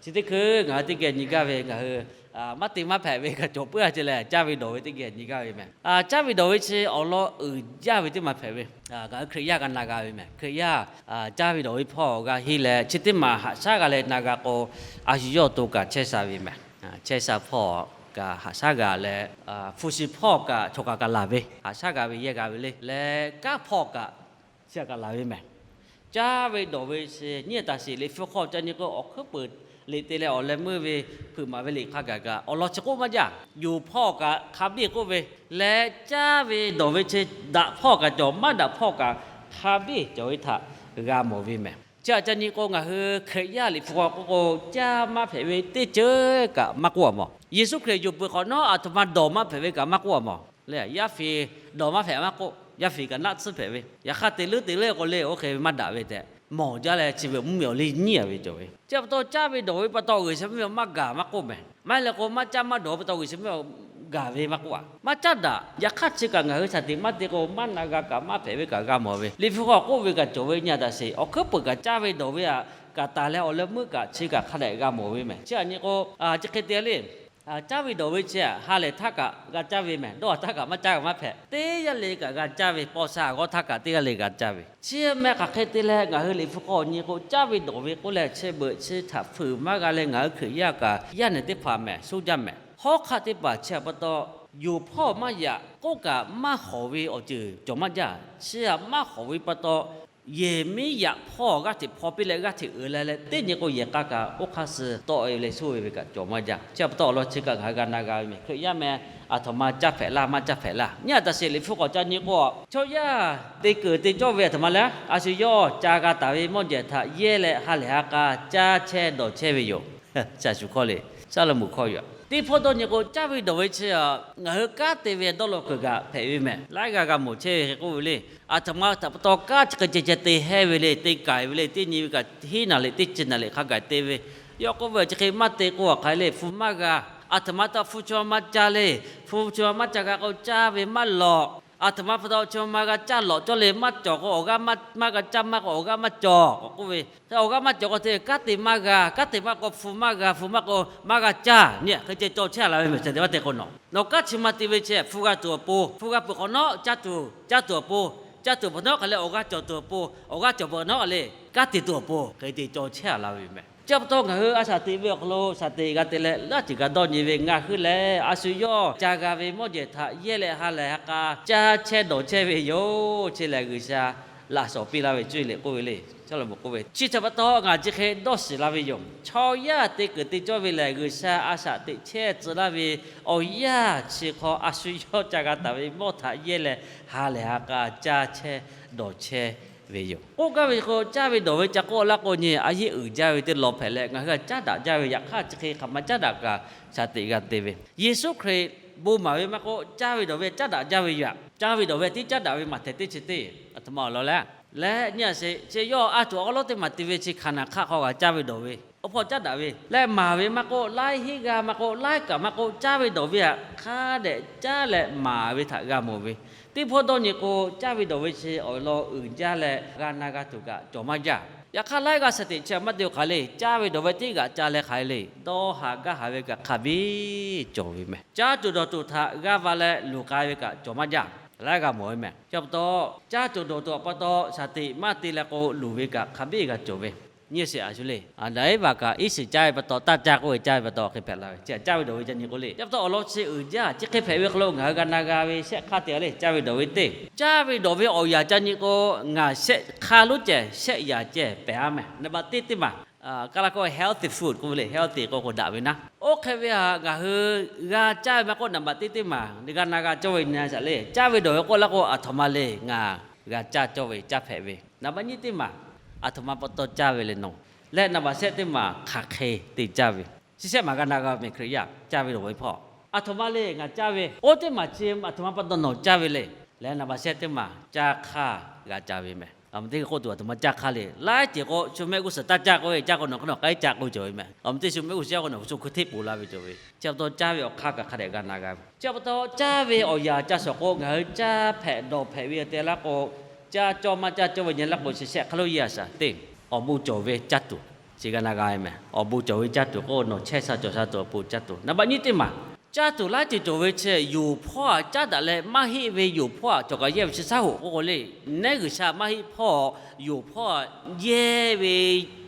Chi teˇ hkui ngaˬ hui teˇ geh nyi gaˇ ve ngaˬ hui maˇ te maˇ hpehꞈ ve kaꞈ cawˬ puiˉ a ce leh, caˇ ve dawˬ ve teˇ geh nyi gaˇ ve mehˬ. Caˇ ve dawˬ ve chi awˬ lawn uiˍ jaˇ ve teˇ maˬ hpehꞈ ve, ngaˬ hui Hkriꞈ yaˇ g'a na g'a ve mehˬ. Hkriꞈ yaˇ caˇ ve dawˬ ve hpawˇ g'a henˇ leh, chi teˇ maˬ haꞈ shaˉ g'a leh na g'a k'o, a shu yawˇ to kaꞈ chehˇ sha ve mehˬ. Chehˇ sha hpawˇ kaꞈ haꞈ shaˉ g'a leh, hpu shi hpawˇ kaꞈ chaw kaꞈ kaꞈ laˬ ve, haꞈ shaˉ g'a ve yehˇ g'a ve le leh, kanˉ hpawˇ kaꞈ chi kaꞈ laˬ ve mehˬ. Caˇ ve dawˬ ve chi nyiˇ taˍ sheˍ Liꞈ hpu hk'aw ca nyi k'o, awˬ hkuiˉ peuˍ liꞈ te leh awˬ leh meuˇ ve hpeuꞈ maˍ ve liꞈ hk'a gaˬ kaꞈ awˬ lawn chi k'oˆ maˇ jaˇ. Yonˍ hpawˇ kaꞈ hk'a biˇ k'oˆ ve leh, caˇ ve dawˬ ve chi daꞈ hpawˇ kaꞈ cawˬ, maˇ daꞈ hpawˇ kaꞈ hk'a biˇ cawˬ ve htaꞈ g'a mawˬ ve mehˬ. Chi htaꞈ ca nyi k'o, ngaˬ hui Hkriꞈ yaˇ Liꞈ hpu hk'aw k'oˆ k'o, caˇ maˇ hpehꞈ ve teˇ ceuˬ kaꞈ maˇ k'oˆ a mawˬ. Yeˍsuˆ Hkriꞈ yuˬ peuˬ hk'awꞈ nawˉ, aˬ htoꞈ ma dawˬ maˇ hpehꞈ ve kaꞈ maˇ k'oˆ a mawˬ. Leh yaˇ fiˍ dawˬ maˇ hpehꞈ maˇ k'oˆ, yaˇ fiˍ kaꞈ naˆ tsuhˇ hpehꞈ ve, yaꞈ hk'aˇ te leuˉ te leuˉ k'o le, oˇ hk'e ve maˇ daꞈ ve tehꞈ mawˬ jaˇ leh, chi ve mvuhˇmiˬ awˬ liˇ nyiˉ a ve cawˬ ve. Chi pa taw caˇ ve dawˬ ve pa taw G'uiˬsha mvuhˇmiˬ maˇ gaˬ maˇ k'oˆ mehˬ. Maˇ heˆ leh k'o, maˇ caˇ maˇ dawˬ ve pa taw G'uiˬsha mvuhˇmiˬ gaˬ ve maˇ k'oˆ a. Maˇ caˇ daꞈ. Yaꞈ hk'aˇ chi kaꞈ ngaˬ hui shaˍ tiꞈ maˇ te k'o, maˇ na g'a kaꞈ maˇ hpehꞈ ve kaꞈ g'a mawˬ ve. Liꞈ hpu hk'aw k'oˆ ve kaꞈ cawˬ ve nyi a taꞈ sheˍ. Awˬ hkuiˉ peuˍ kaꞈ caˇ ve dawˬ ve aꞈ kaꞈ taˍ leh awˬ leh meuˇ kaꞈ chi kaꞈ hk'a dehꞈ g'a mawˬ ve mehˬ. Chi htaꞈ nyi k'o, chi hk'e te le. Caˇ ve dawˬ ve chi ha lehˬ htaˇ kaꞈ g'a caˇ ve mehˬ. Dawˇ haˍ htaˇ kaꞈ maˇ caˇ g'a maˇ hpehꞈ. Teˇ g'aˇ le kaꞈ g'a caˇ ve, paw sha g'awˇ htaˇ kaꞈ teˇ g'aˇ le g'a caˇ ve. Chi meh hk'aˬ hk'e te leh ngaˬ hui Liꞈ hpu hk'aw nyi k'o, caˇ ve dawˬ ve k'oˆ leh chi beuꞈ chi htaꞈ fuiˍ maˇ g'a leh, ngaˬ hui Hkriꞈ yaˇ kaꞈ yaˇ nehˬ teˇ hpaˍ mehˬ, soˇ jaˇ mehˬ. Hawˉ hk'aˆ teˇ hpaˍ chi htaꞈ pa taw, yonˍ hpawˇ maˇ yaꞈ k'oˆ kaꞈ maˇ hawˍ ve awˬ ceuˬ cawˬ maˇ jaˇ. Chi htaꞈ maˇ hawˍ ve pa taw, yehˬ miˉ yaꞈ hpawˇ g'aˇ hteꞈ hpaw piˇ leh g'aˇ hteꞈ uiˍ leh leh teˇ nyi k'o, yehˬ k'a kaꞈ oˇ hk'aˇ suh tawˆ e leh soˇ ve ve kaꞈ cawˬ maˇ jaˇ. Chi htaꞈ pa taw awˬ lawn chi kaꞈ ngaˬ hui g'a na g'a ve mehˬ. Hkriꞈ yaˇ meh aˬ htoꞈ ma caˇ hpehꞈ laˇ maˇ caˇ hpehꞈ laˇ. Nyi a taꞈ sheˍ Liꞈ hpu k'awꞈ ca nyi k'o, chaw yaˇ te keunˍ te cawˇ ve aˬ htoꞈ ma le, a shu yawˇ ca g'a taˍ ve mawˇ jehˬ htaꞈ yehˇ leh ha lehˬ ha k'a caˇ chehˇ dawˬ chehˇ ve yoˬ. Shaˍ shuˍ hkawˇ le, Saˍlaꞈmonˍ hkawˇ yoˬ. Teˇ hpawˇ dawˇ nyi k'o, caˇ ve dawˬ ve chi ngaˬ hui kanˉ te ve dawˇ law kuiˬ kaꞈ hpehꞈ ve mehˬ. Laiˉ g'aˇ g'a mawˬ chehˇ ve hk'e k'oˆ ve le. Aˬ htoꞈ ma htaꞈ pa taw kanˉ chi hk'e ceh ceh te hehˇ ve le, te k'ai ve le, teˇ nyi ve kaꞈ hiˉ naˍ liꞈ teˇ chi naˍ liꞈ hk'a gaˬ te ve. Yawˇ k'oˆ ve chi hk'e maˇ te k'o, a hk'aˬ hk'e le hpu maˇ g'a. Aˬ htoꞈ ma taw hpu chi ma maˇ caˇ le. Hpu chi ma maˇ caˇ g'a k'o, caˇ ve maˇ lawꞈ. Aˬ htoꞈ ma pa taw chi ma g'a caˇ lawꞈ cawˇ le, maˇ cawˬ k'o awˬ g'aˇ maˇ g'a caˇ, maˇ k'o awˬ g'aˇ maˇ cawˬ k'oˆ ve. Awˬ g'aˇ maˇ cawˬ k'o te kanˉ te maˇ g'a, kanˉ te maˇ k'o hpu maˇ g'a, hpu maˇ k'o maˇ g'a caˇ. Nyi hk'e ceh cawˬ chehˇ a la ve mehˬ. Chi te maˇ te k'o nawˬ, nawˬ kanˉ chi ma te ve chi hpu g'a tuˬ awˬ pon, hpu g'a peuˬ hk'awꞈ nawˉ caˇ tuˬ, caˇ tuˬ awˬ pon, caˇ tuˬ awˬ pon nawˉ hk'aˬ leh awˬ g'aˇ cawˬ tuˬ awˬ pon, awˬ g'aˇ cawˬ peuˬ nawˉ hk'aˬ leh kanˉ te tuˬ awˬ pon hk'e te cawˬ chehˇ a la ve mehˬ. Chi pa taw ngaˬ hui a shaꞈ teꞈ ve awˬ hk'aw lo shaꞈ teꞈ g'a te leh, laˇ ceuˬ g'a dawˇ nyi ve ngaˬ hui lehˬ, a shu yawˇ ca g'a ve mawˇ jehˬ htaꞈ yehˇ leh ha lehˬ ha k'a caˇ chehˇ dawˬ chehˇ ve yoˬ. Chi lehˬ G'uiˬsha laꞈ shawˍ piˇ laˇ ve cuˇ yiˍ liꞈ k'oˆ ve le. Chi htaꞈ pa taw ngaˬ chi hk'e dawˇ shiˍ la ve yoˬ. Chaw yaˇ te keunˍ te cawˇ ve lehˬ, G'uiˬsha a shaꞈ teꞈ chehˇ tcuh laˇ ve awˬ yanˇ chi hk'aw a shu yawˇ ca g'a taˍ ve mawˇ htaꞈ yehˇ leh ha lehˬ ha k'a caˇ chehˇ dawˬ chehˇ ve yoˬ. K'oˆ gaˇ ve k'o, caˇ ve dawˬ ve ca k'oˆ laˇ k'o nyi, a yeˇ uiˍ jaˇ ve teˇ lawn hpehꞈ leh, ngaˬ hui a caˉ daꞈ jaˇ ve yaꞈ hk'aˇ chi hk'e hk'aˬ ma caˉ daꞈ kaꞈ shaˍ teꞈ g'a te ve. Yeˍsuˆ Hkriꞈ bon maˍ ve maˇ k'oˆ, caˇ ve dawˬ ve caˉ daꞈ jaˇ ve yoˬ. Caˇ ve dawˬ ve tiˉ caˉ daꞈ ve maˬ htehˍ teˇ chi teˇ, aˬ htoꞈ ma awˬ lawn leh, leh nyi a sheˍ, chi yawˇ a tuˬ awˬ hk'aw lo teˇ maˬ te ve chi Hkaˍnanˍ hk'aˆ hk'aw g'a caˇ ve dawˬ ve, oˇ hpawˇ caˉ daꞈ ve leh maˍ ve maˇ k'oˆ, laiˉ hinˉ g'aˇ maˇ k'oˆ, laiˉ kaꞈ maˇ k'oˆ, caˇ ve dawˬ ve htaꞈ hk'a dehꞈ caˇ leh maˍ ve htaꞈ g'a mawˬ ve. Teˇ hpawˇ dawˇ nyi k'o, caˇ ve dawˬ ve chi awˬ lawn uiˍ jaˇ leh g'a na g'a tuˬ kaꞈ cawˬ maˇ jaˇ. Yaꞈ hk'aˇ laiˉ g'aˇ shaˍ teꞈ chi maˇ te k'o hk'aˬ le, caˇ ve dawˬ ve teˇ g'aꞈ ca leh hk'aˬ hk'e le, dawˇ haꞈ gaˇ haꞈ ve kaꞈ hk'a biˇ cawˬ ve mehˬ. Caˇ tuˬ dawˬ tuˬ htaꞈ g'aˇ va leh luˬ k'ai ve kaꞈ cawˬ maˇ jaˇ. Laiˉ g'aˇ mawˬ ve mehˬ. Chi pa taw, caˇ tuˬ dawˬ tuˬ awˬ pa taw shaˍ teꞈ maˇ te leh k'o luˬ ve kaꞈ hk'a biˇ g'a cawˬ ve. Nyi a sheˍ, a shu le, Aˍdanˍ Eˇvaˍ kaꞈ iˉ shiˍ caˇ ve pa taw, taˇ caˇ k'oˆ ve caˇ ve pa taw hk'e hpehꞈ la ve. Chi caˇ ve dawˬ ve ca nyi k'o le, chi pa taw awˬ lawn chi uiˍ jaˇ. Chi hk'e hpehꞈ ve hk'aw lo ngaˬ hui g'a na g'a ve shehˆ hk'aˇ te a le, caˇ ve dawˬ ve teˇ, caˇ ve dawˬ ve awˬ yanˍ ca nyi k'o, ngaˬ shehˆ hk'aˇ lonˉ ceh shehˆ yanˍ ceh pehˍ a mehˬ. Naˍ baꞈ teˇ teˇ maˬ, kaˇ laˇ k'o healthy food k'oˆ ve le, healthy k'o k'o daꞈ ve naˉ. Oˇ hk'e ve htaꞈ ngaˬ hui g'a caˇ ve maˇ k'oˆ, naˍ baꞈ teˇ teˇ maˬ g'a na g'a cawˇ ve nyi a shaˍ le, caˇ ve dawˬ ve k'oˆ laˇ k'o, aˬ htoꞈ ma le ngaˬ g'a caˇ cawˇ ve caˇ hpehꞈ ve. Naˍ baꞈ nyiˇ teˇ maˬ, aˬ htoꞈ ma pa taw caˇ ve le nawˬ, leh naˍ baꞈ shehˆ teˇ maˬ hk'aˬ hk'e te caˇ ve. Chi shehˆ maˬ g'a na g'a mehˬ. Hkriꞈ yaˇ caˇ ve dawˬ ve hpawˇ, aˬ htoꞈ ma le ngaˬ caˇ ve, oˇ teˇ maˬ chi aˬ htoꞈ ma pa taw nawˬ caˇ ve le. Leh naˍ baꞈ shehˆ teˇ maˬ caˇ hk'aˇ g'a ca ve mehˬ. Aˬ meh teˇ k'oˆ tuˬ aˬ htoꞈ ma caˇ hk'aˇ le, laiˉ ceuˬ k'o shu mehˆ g'uˇ suhˍ taˇ caˇ k'oˆ ve, caˇ k'o nawˬ hk'aˬ nawˬ k'ai caˇ k'oˆ cawˬ ve mehˬ. Aˬ meh teˇ shu mehˆ g'uˇ suhˍ caˇ k'o nawˬ shu hkui hteˇ poˬ la ve cawˬ ve. Chi pa taw caˇ ve awˬ hk'aˇ kaꞈ hk'a dehꞈ g'a na g'a ve. Chi pa taw caˇ ve awˬ yanˍ ca shawˍ k'o, ngaˬ hui caˇ hpehꞈ dawˬ hpehꞈ ve te laˇ k'o, caˇ cawˇ maˇ caˇ cawˇ ve nyi laˇ k'o, chi shehˆ hk'aˇ lonˉ yaˇ shaˍ teˇ, awˬ bon cawˬ ve caˇ tuˬ Chi g'a na g'a ve mehˬ. Awˬ bon cawˬ ve caˇ tuˬ k'o, nawˬ chehˇ sha cawˬ sha tuˬ awˬ pon caˇ tuˬ. Naˍ baˆ nyiˇ teˇ maˬ, caˇ tuˬ laiˉ ceuˬ cawˬ ve chi, yonˍ hpawˇ htaꞈ caˉ daꞈ leh maˇ heˆ ve yonˍ hpawˇ htaꞈ cawˬ kaꞈ yehˇ ve chi shaˉ hoꞈ k'oˆ k'o le. Nehˉ G'uiˬsha maˇ heˆ hpawˇ, yonˍ hpawˇ htaꞈ yehˇ ve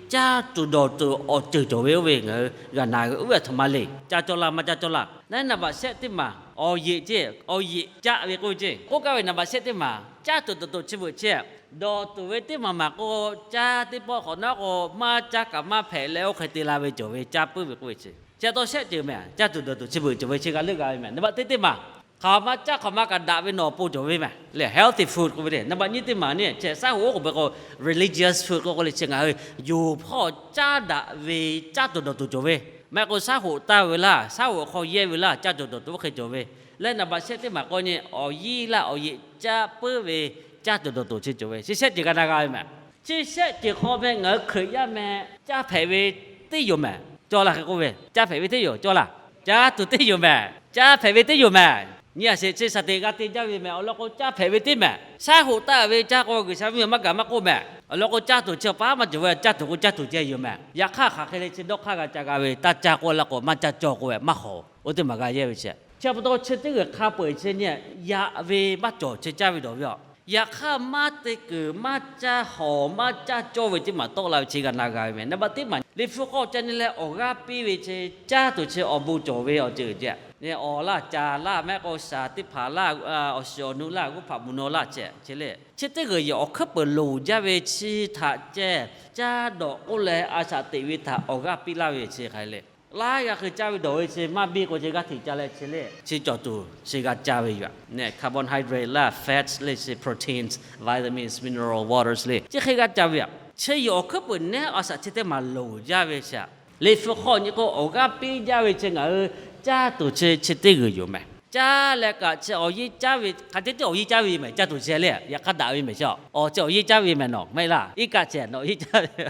caˇ tuˬ dawˬ tuˬ awˬ ceuˬ cawˬ ve oˇ ve ngaˬ hui g'a na ve. Oˇ ve aˬ htoꞈ ma le, caˇ cawˇ laˇ maˇ caˇ cawˇ laˇ. Naˉ naˍ baꞈ shehˆ teˇ maˬ awˬ yeꞈ ceˇ, awˬ yeꞈ caˆ ve k'oˆ ve ceˇ. K'oˆ gaˇ ve naˍ baꞈ shehˆ teˇ maˬ, caˇ tuˬ dawˬ tuˬ chi beuꞈ chehˇ. Dawˬ tuˬ ve teˇ maˬ maˬ k'o, caˇ teˇ pawˆ hk'awꞈ nawˉ k'o, maˇ caˇ kaꞈ maˇ hpehꞈ leh oˇ hk'e te la ve cawˬ ve caˇ puiˉ ve k'oˆ ve chi. Chi a taw shehˆ ceuˬ mehˬ, caˇ tuˬ dawˬ tuˬ chi beuꞈ cawˬ ve chi g'a leuˆ g'a ve mehˬ. Naˍ baꞈ teˇ teˇ maˬ, hk'aˬ ma caˇ hk'aˬ ma kaꞈ daꞈ ve nawˬ awˬ pon cawˬ ve mehˬ le, healthy food k'oˆ ve le. Naˍ baꞈ nyiˇ teˇ maˬ nehˬ chi shaˉ hoꞈ oˉ k'oˍ peuˬ k'o, religious food k'oˆ k'o le, chi ngaˬ hui yonˍ hpawˇ caˇ daꞈ ve caˇ tuˬ dawˬ tuˬ cawˬ ve. Maˇ heˆ k'o shaˉ hoꞈ taˇ ve laˇ, shaˉ hoꞈ hk'aw yehˇ ve laˇ, caˇ tuˬ dawˬ tuˬ oˇ hk'e cawˬ ve. Leh naˍ baꞈ shehˆ teˇ maˬ k'o nyi awˬ yiˇ laˇ awˬ yeꞈ caˇ puiˉ ve caˇ tuˬ dawˬ tuˬ chi cawˬ ve. Chi shehˆ ceuˬ g'a na g'a ve mehˬ. Chi shehˆ ceuˬ hk'aw meh ngaˬ hui Hkriꞈ yaˇ meh caˇ hpehꞈ ve teˇ yoˬ mehˬ. Cawˇ laˇ hk'e k'oˆ ve, caˇ hpehꞈ ve teˇ yoˬ cawˇ laˇ. Caˇ tuˬ teˇ yoˬ mehˬ. Caˇ hpehꞈ ve teˇ yoˬ mehˬ. Nyi a sheˍ chi shaˍ teꞈ g'a te jaˇ ve mehˬ. Awˬ lawn k'o caˇ hpehꞈ ve teˇ mehˬ. Shaˉ hoꞈ taˇ ve caˇ k'o G'uiˬsha ve maˇ gaˬ maˇ k'oˆ mehˬ. Awˬ lawn k'o caˇ tuˬ chi awˬ paˉ maˇ cawˬ ve, caˇ tuˬ k'o caˇ tuˬ ceh yoˬ mehˬ. Yaꞈ hk'aˇ hk'aˬ hk'e le chi dawˇ hk'aˇ g'a ca g'a ve, taˇ caˇ k'oˆ laˇ k'o maˇ caˇ cawˇ k'oˆ ve maˇ hawˍ. Oˇ teˇ maˬ g'a yehˇ ve chi. Chi pa taw chi teˇ g'uiˬ hk'a peu-eˬ chi nyi yaꞈ ve maˇ cawˬ chi caˇ ve dawˬ ve a. Yaꞈ hk'aˇ maˇ te kuiˬ maˇ caˇ hawˍ maˇ caˇ cawˇ ve teˇ maˬ tawˆ la ve chi g'a na g'a ve mehˬ. Naˍ baꞈ teˇ maˬ Liꞈ hpu k'awꞈ ca nyi leh awˬ g'aˇ piˇ ve chi caˇ tuˬ chi awˬ bon cawˬ ve awˬ ceuˬ ceh. Awˬ laˇ caˍ laˇ mehˆ k'o shaˍ teˇ hpaˍ laˇ, awˬ shiˍ awˬ nu laˇ, g'uˇ hpaꞈ mvuhˇ naw laˇ ceh chi le. Chi teˇ g'uiˬ yehˬ awˬ hkuiˉ peuˬ loˍ jaˇ ve chi htaꞈ ceh caˇ dawˬ k'oˆ leh a shaꞈ teꞈ ve htaꞈ awˬ g'aˇ piˇ laˇ ve chi hk'aˬ hk'e le. Laiˉ g'aˇ hk'e caˇ ve dawˬ ve chi maˇ biˇ k'o ceh g'aˇ hteꞈ ca leh chi le. Chi cawˬ tuˬ chi g'a ca ve yoˬ. Nehˬ carbohydrate laˇ, fats le, chi proteins, vitamins, mineral waters le, chi hk'e g'a ca ve a. Chi yehˬ awˬ hkuiˉ peuˬ nehˉ a shaꞈ chi teˇ maˬ loˍ jaˇ ve chi a. Liꞈ hpu hk'aw nyi k'o awˬ g'aˇ piˇ jaˇ ve chi ngaˬ hui caˇ tuˬ chi chi teˇ g'uiˬ yoˬ mehˬ. Caˇ leh kaꞈ chi awˬ yiˇ caˇ ve hk'aˬ hk'e te awˬ yiˇ caˇ ve yoˬ mehˬ. Caˇ tuˬ chi le, yaꞈ hk'aˇ daꞈ ve mehˬ chi a. Awˬ chi awˬ yiˇ caˇ ve mehˬ nawˬ maˇ heˆ laˇ. Iˉ kaˆ ceh nawˬ yiˇ caˇ ve.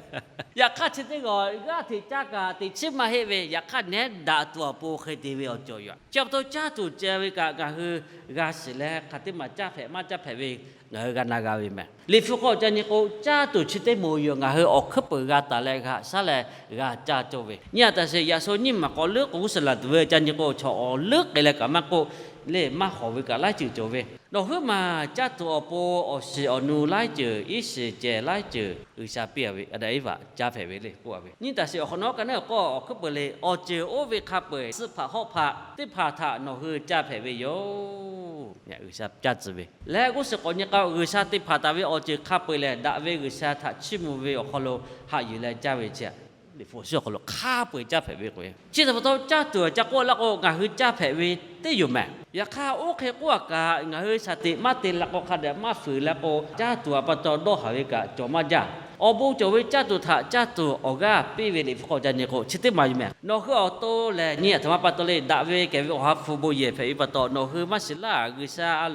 Yaꞈ hk'aˇ chi teˇ g'aˇ g'aˇ hteꞈ caˇ kaꞈ teꞈ chiˉ maˇ heˆ ve, yaꞈ hk'aˇ nehˉ daꞈ tuˬ awˬ pon hk'e te ve awˬ cawˬ yoˬ. Chi pa taw caˇ tuˬ ceh ve kaꞈ ngaˬ hui g'a shiˍ leh hk'aˬ teˇ maˬ caˇ hpehꞈ maˇ caˇ hpehꞈ ve ngaˬ hui g'a na g'a ve mehˬ. Liꞈ hpu k'awꞈ ca nyi k'o caˇ tuˬ chi teˇ moˍ yoˬ. Ngaˬ hui awˬ hkuiˉ peuˬ g'a taˍ leh g'a shaˉ leh g'a caˇ cawˇ ve. Nyi a taꞈ sheˍ, yaꞈ sho nyiˇ maˬ k'awꞈ leuˉ k'o g'uˇ suhˍ laˬ tuˬ ve ca nyi k'o chaw awˬ leuˉ k'ai leh kaꞈ maˇ k'oˆ, le maˇ hawˍ ve kaꞈ laiˉ ceuˬ cawˬ ve. Nawˬ huiˉ maˬ caˇ tuˬ awˬ pon awˬ shiˍ awˬ nu laiˉ ceuˬ iˉ shiˍ ceh laiˉ ceuˬ G'uiˬsha piˇ a ve, Aˍdanˍ Eˇvaꞈ caˇ hpehꞈ ve le k'oˆ a ve. Nyi taꞈ sheˍ, awˬ hk'awꞈ nawˉ ka naˉ k'o awˬ hkuiˉ peuˬ le awˬ ceuˬ oˇ ve hk'a peu-eˬ suhˆ hpaꞈ hawˆ hpaꞈ teˇ hpaˍ htaꞈ nawˬ hui caˇ hpehꞈ ve yoˬ. G'uiˬsha caˇ tcuh ve leh g'uˇ suhˍ k'awꞈ nyi k'o G'uiˬsha te hpanˍ taˍ ve awˬ ceuˬ hk'a peu-eˬ lehˬ daꞈ ve G'uiˬsha htaꞈ chiˇ mvuh ve awˬ hk'aw lo haꞈ yuˬ leh caˇ ve chi. Liꞈ hpu awˬ suhˉ awˬ hk'aw lo hk'a peu-eˬ caˇ hpehꞈ ve k'o, chi htaꞈ pa taw caˇ tuˬ ca k'oˆ laˇ k'o ngaˬ hui caˇ hpehꞈ ve teˇ yoˬ mehˬ. Yaꞈ hk'aˇ oˇ hk'e k'oˆ a kaꞈ ngaˬ hui shaˍ tiꞈ maˇ te la k'o hk'a dehꞈ maˇ fuiˍ la k'o caˇ tuˬ a pa taw dawˇ haˍ ve kaꞈ cawˬ maˇ jaˇ. Awˬ bon cawˬ ve caˇ tuˬ htaꞈ caˇ tuˬ awˬ g'aˇ piˇ ve Liꞈ hpu k'awꞈ ca nyi k'o chi teˇ maˬ yoˬ mehˬ. Nawˬ hui awˬ to lehˬ nyi a htoꞈ ma pa taw le daꞈ ve kehˬ ve awˬ ha hpu bon yehˬ hpehꞈ ve pa taw nawˬ hui maˇ shiˍ laˇ. G'uiˬsha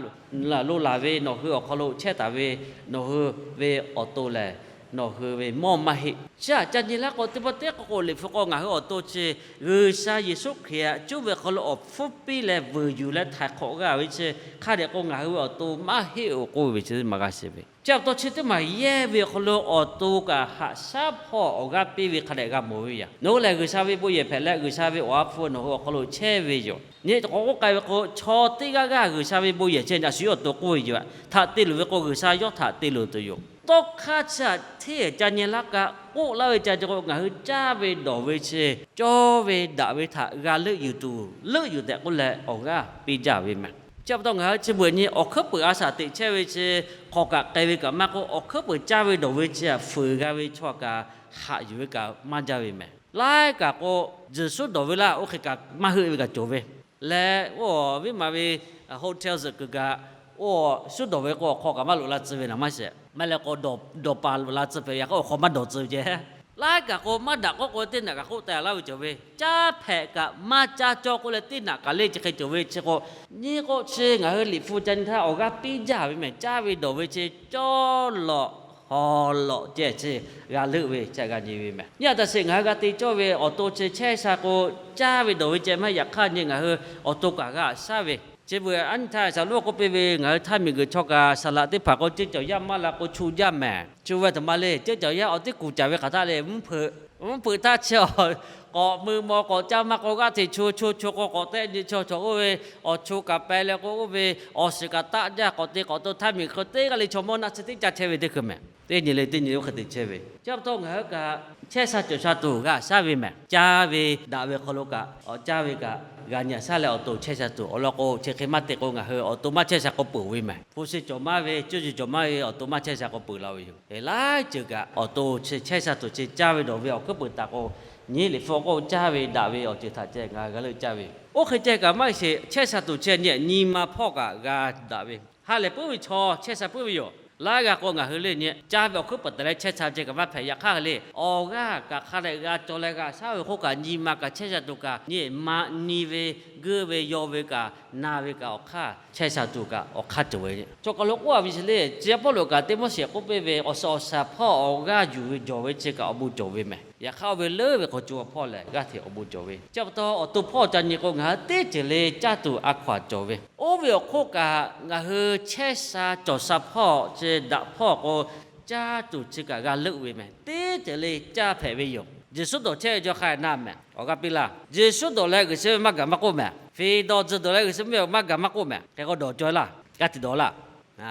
lo laˬ ve nawˬ hui awˬ hk'aw lo chehˇ taˍ ve nawˬ hui ve awˬ to lehˬ nawˬ hui ve mawˇ maˇ heˆ. Chi htaꞈ ca nyi laˇ k'o teˇ pawˆ teˇ k'o k'o Liꞈ hpu k'o ngaˬ hui awˬ to chi G'uiˬsha Yeˍsuˆ Hkriꞈ htaꞈ cuˇ ve hk'aw lo awˬ hpfuhˇ piˇ leh vuiˬ yuˬ leh htaiˍ hk'awꞈ g'a ve chi hk'a dehꞈ k'o ngaˬ hui ve awˬ to maˇ heˆ-oˬ k'oˆ ve chi teˇ maˬ g'a shiˍ ve. Chi pa taw chi teˇ maˬ yehˇ ve awˬ hk'aw lo awˬ to kaꞈ haꞈ shaˉ hpawˇ awˬ g'aˇ piˇ ve hk'a dehꞈ g'a mawˬ ve yoˬ. Nawˬ hui lehˬ G'uiˬsha ve bon yehˬ hpehꞈ leh G'uiˬsha ve awˬ ha hpu nawˬ hui awˬ hk'aw lo chehˇ ve yoˬ. Nyi k'awꞈ k'oˆ k'ai ve k'o chaw teˇ g'aˇ g'aˇ G'uiˬsha ve bon yehˬ chi a shu yawˇ awˬ to k'oˆ ve yoˬ. Htaꞈ te luˬ ve k'o G'uiˬsha yawˇ htaꞈ te luˬ tuˬ yoˬ. Tawˇ hk'aˇ chi htaꞈ hteˇ ca nyi laˇ kaꞈ k'oˆ laˇ ve ca k'o ngaˬ hui caˇ ve dawˬ ve chi cawˇ ve daꞈ ve htaꞈ g'a leuˆ yuˬ tuˬ leuˆ yuˬ tehꞈ k'oˆ leh awˬ g'aˇ piˇ jaˇ ve mehˬ. Chi pa taw ngaˬ hui chi beuꞈ nyi awˬ hkuiˉ peuˬ a shaꞈ teꞈ chehˇ ve chi hk'awꞈ kaꞈ k'ai ve kaꞈ maˇ k'oˆ, awˬ hkuiˉ peuˬ caˇ ve dawˬ ve chi htaꞈ fuiˍ g'a ve chaw kaꞈ haꞈ yuˬ ve kaꞈ maˇ jaˇ ve mehˬ. Laiˉ kaꞈ k'o, tzuhˬ suhˉ dawˬ ve laˇ, oˇ hk'e kaꞈ maˇ heuˆ ve kaꞈ cawˬ ve. Leh oˇ viˉ ma ve hotel zuhꞈ kuiˬ kaꞈ, oˇ suhˉ dawˬ ve k'o awˬ hk'aw kaꞈ maˇ loꞈ la tcuh ve naˍ maˇ sheˍ. Maˇ leh k'o dawˬ paˍ loꞈ la tcuh peuˬ ve yaꞈ hk'aˇ awˬ hk'aw maˇ dawˬ tcuh ve ceh. Laiˉ kaꞈ k'o maˇ daꞈ k'oˆ k'o teˇ naꞈ kaꞈ k'oˆ teh laˇ ve cawˬ ve, caˇ hpehꞈ kaꞈ maˇ caˇ cawˇ k'oˆ leh teˇ naꞈ kaꞈ le chi hk'e cawˬ ve chi k'o, nyi k'o chi ngaˬ hui Liꞈ hpu ca nyi htaˇ awˬ g'aˇ piˇ jaˇ ve mehˬ. Caˇ ve dawˬ ve chi cawˇ lawꞈ hawˍ lawꞈ ceh chi g'a leuˆ ve chi g'a nyi ve mehˬ. Nyi a taꞈ sheˍ ngaˬ hui g'a te cawˇ ve awˬ to chi chehˇ sha k'o, caˇ ve dawˬ ve ceh maˇ yaꞈ hk'aˇ nyi ngaˬ hui awˬ to kaꞈ g'a shaˉ ve. Chi beuꞈ a nyi htaˇ shaˍ loˉ k'oˆ piˇ ve ngaˬ hui htaˇ miˬguiˬ chaw kaꞈ saˍ laꞈ teˇ hpaˍ k'o ceuˇ caˬ yaˇ maˇ la k'o chu jaˇ mehˬ. Chu ve a htoꞈ ma le, ceuˇ caˬ yaˇ awˬ teˇ kuˬ caˍ ve hk'aˬ htaˇ le mvuhˇ hpeuꞈ Mvuhˇ hpeuꞈ htaˇ chi, k'awꞈ mui maw k'awꞈ caˇ maˇ k'o g'aˇ hteꞈ cho cho cho k'o k'awꞈ tehˆ nyi chaw chaw oˇ ve awˬ cho kaꞈ pehˍ leh k'o oˇ ve awˬ shiˍ kaꞈ taˆ jaˇ k'awꞈ te k'awꞈ to htaˇ miˬ hk'e teˇ g'aˇ le chaw mawˇ naˆ chi teˇ ca chehˇ ve teˇ hkui mehˍ. Teˇ nyi le teˇ nyi oˇ hk'e te chehˇ ve. Chi pa taw ngaˬ hui kaꞈ chehˇ sha cawˬ sha tuˬ g'a shaˉ ve mehˍ. Caˇ ve daꞈ ve hk'aw lo kaꞈ, awˬ caˇ ve kaꞈ g'a nyi shaˉ leh awˬ to chehˇ sha tuˬ awˬ lawn k'o, chi hk'e maˇ te k'o ngaˬ hui awˬ to maˇ chehˇ sha k'o peuˬ ve mehˍ. Hpu shi cawˬ maˇ ve, cuˇ yiˍ cawˬ maˇ ve awˬ to maˇ chehˇ sha k'o peuˬ la ve yoˬ. Laiˉ ceuˬ kaꞈ awˬ to chi chehˇ sha tuˬ chi caˇ ve dawˬ ve awˬ hkuiˉ peuˬ taˍ k'o, nyi liꞈ hpu k'o caˇ ve daꞈ ve awˬ ceuˬ htaꞈ ceh ngaˬ g'a leuˆ caˇ ve. Oˇ hk'e ceh kaꞈ maˇ heˆ sheˍ, chehˇ sha tuˬ chi nyi ma hpawˇ kaꞈ g'a daꞈ ve. Ha lehˬ puiˉ ve chaw chehˇ sha puiˉ ve yoˬ. Laiˉ g'aˇ k'o ngaˬ hui le nyi caˇ ve awˬ hkuiˉ peuˬ taˍ leh chehˇ sha ceh kaꞈ maˇ hpehꞈ. Yaꞈ hk'aˇ le, awˬ g'aˇ kaꞈ hk'a dehꞈ g'a cawˬ leh g'a shaˉ ve k'oˆ kaꞈ nyi ma kaꞈ chehˇ sha tuˬ kaꞈ nyi ma nyi ve, geuˆ ve, yaw ve kaꞈ, na ve kaꞈ awˬ hk'aˇ chehˇ sha tuˬ kaꞈ awˬ hk'aˇ cawˬ ve. Chaw kaˬ lo k'oˆ a ve chi le, chi Pawˇluꞈ kaꞈ Tiˆmoˉseˍ k'oˆ piˇ ve, awˬ suhˍ awˬ shaˍ hpawˇ awˬ g'aˇ yuˬ ve jawˬ ve chi kaꞈ awˬ bon cawˬ ve mehˍ. Yaꞈ hk'aˇ oˇ ve leuˉ ve k'awꞈ co a hpawˇ lehˬ g'aˇ hteꞈ awˬ bon cawˬ ve. Chi pa taw awˬ to hpawˇ ca nyi k'o ngaˬ hui teˇ ceuˬ le caˇ tuˬ a hkaw-anˬ cawˬ ve. Oˇ ve awˬ hk'oˆ kaꞈ ngaˬ hui chehˇ sha cawˬ sha hpawˇ chi daꞈ hpawˇ k'o, caˇ tuˬ chi kaꞈ g'a leuˆ ve mehˍ. Teˇ ceuˬ le caˇ hpehꞈ ve yoˬ. Yeˍsuˆ dawˬ chehˇ ve chaw hk'a na mehˍ, awˬ g'aˇ piˇ laˇ. Yeˍsuˆ dawˬ leh G'uiˬsha ve maˇ gaˬ maˇ k'oˆ mehˍ. Hpeˍ dawˬ tzuhˬ dawˬ leh G'uiˬsha ve maˇ gaˬ maˇ k'oˆ mehˍ. Hk'e k'o dawˬ cawˬ laˇ. G'aˇ hteꞈ dawˬ laˇ.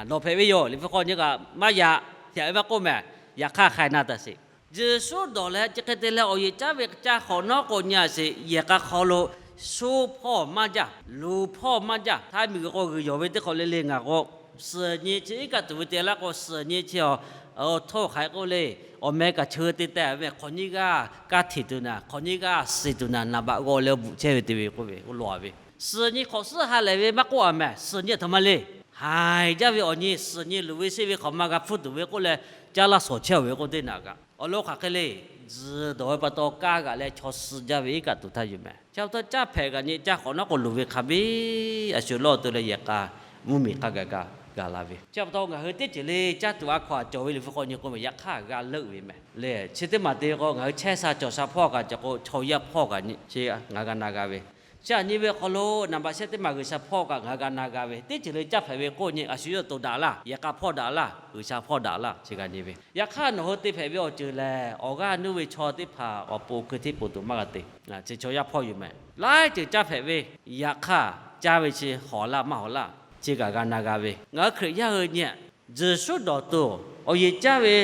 Dawˬ hpehꞈ ve yoˬ. Liꞈ hpu hk'aw nyi kaꞈ maˇ yaꞈ, yaꞈ ve maˇ k'oˆ mehˍ. Yaꞈ hk'aˇ hk'a na taˍ sheˍ. Yeˍsuˆ dawˬ leh chi hk'e te leh awˬ yeˬ caˉ ve ca hk'awꞈ nawˉ k'o nyi a sheˍ, yehˬ k'a hk'aw lo sho hpawˇ maˇ jaˇ, luˬ hpawˇ maˇ jaˇ. Htaiˇ miˬguiˬ k'o g'uiˬ yawˬ ve teˇ hk'awꞈ le le ngaˬ k'o, suhˍ nyi chi iˉ kaˆ tuˬ ve te laˇ k'o, suhˍ nyi chi a, htawˇ hk'aˬ hk'e k'oˆ le, awˬ meh kaꞈ cheu te teh ve, hk'awꞈ nyiˇ g'aˇ kaˇ hteꞈ tuˬ naˍ, hk'awꞈ nyiˇ g'aˇ suhˍ tuˬ naˍ, naˍ baꞈ g'aw leh bvuhꞈ chehˇ ve te ve k'oˆ ve k'o law ve. Suhˍ nyi hk'awꞈ suhˉ ha lehˬ ve maˇ k'oˆ a mehˍ. Suhˍ nyi a htoꞈ ma le, haiˬ jaˇ ve awˬ nyi, suhˍ nyi luˬ ve sheˆ ve hk'awꞈ ma g'a hpfuhˇ tuˬ ve k'oˆ leh, caˇ laˇ shawˍ chehˇ ve k'oˆ teˇ naꞈ kaꞈ awˬ lawn hk'aˬ hk'e le, tzuhˬ dawˬ ve pa taw kaˇ g'aꞈ leh chaw suh jaˇ ve iˉ kaˆ tuˬ htaˇ yuˬ mehˍ. Chi pa taw caˇ hpehꞈ g'aꞈ nyi ca hk'awꞈ nawˉ k'o luˬ ve hk'a biˇ a shu lawˇ te leh yehˬ k'a mvuhˇmiˬ hk'a gaˬ kaꞈ gaˬ la ve. Chi pa taw ngaˬ hui teˇ ceuˬ le caˇ tuˬ a hkaw-anˬ cawˬ ve Liꞈ hpu hk'aw nyi k'o mehˍ, yaꞈ hk'aˇ g'a leuˆ ve mehˍ le. Chi teˇ maˬ te ve k'o ngaˬ hui chehˇ sha cawˬ sha hpawˇ kaꞈ cawˬ k'o chaw yaˇ hpawˇ kaꞈ nyi chi ngaˬ g'a na g'a ve. Chi aꞈ nyi ve awˬ hk'aw lo naˍ baꞈ shehˆ teˇ maˬ G'uiˬsha hpawˇ kaꞈ ngaˬ hui g'a na g'a ve. Teˇ ceuˬ le caˇ hpehꞈ ve k'oˆ nyi a shu yawˇ to daꞈ laˇ, yehˬ k'a hpawˇ daꞈ laˇ, G'uiˬsha hpawˇ daꞈ laˇ chi g'a nyi ve. Yaꞈ hk'aˇ nawˬ hui te hpehꞈ ve awˬ ceuˬ lehˬ, awˬ g'aˇ nuˇ ve chaw teˇ hpaˍ awˬ pon hkui hteˆ poˬ tuˬ maˇ g'a te. Chi chaw yaˇ hpawˇ yuˬ mehˍ. Laiˉ ceuˬ caˇ hpehꞈ ve, yaꞈ hk'aˇ caˇ ve chi hawˍ laˇ maˇ hawˍ laˇ, chi kaꞈ g'a na g'a ve. Ngaˬ hui Hkriꞈ yaˇ hui nyi Yeˍsuˆ dawˬ tuˬ, awˬ yeˬ caˇ ve,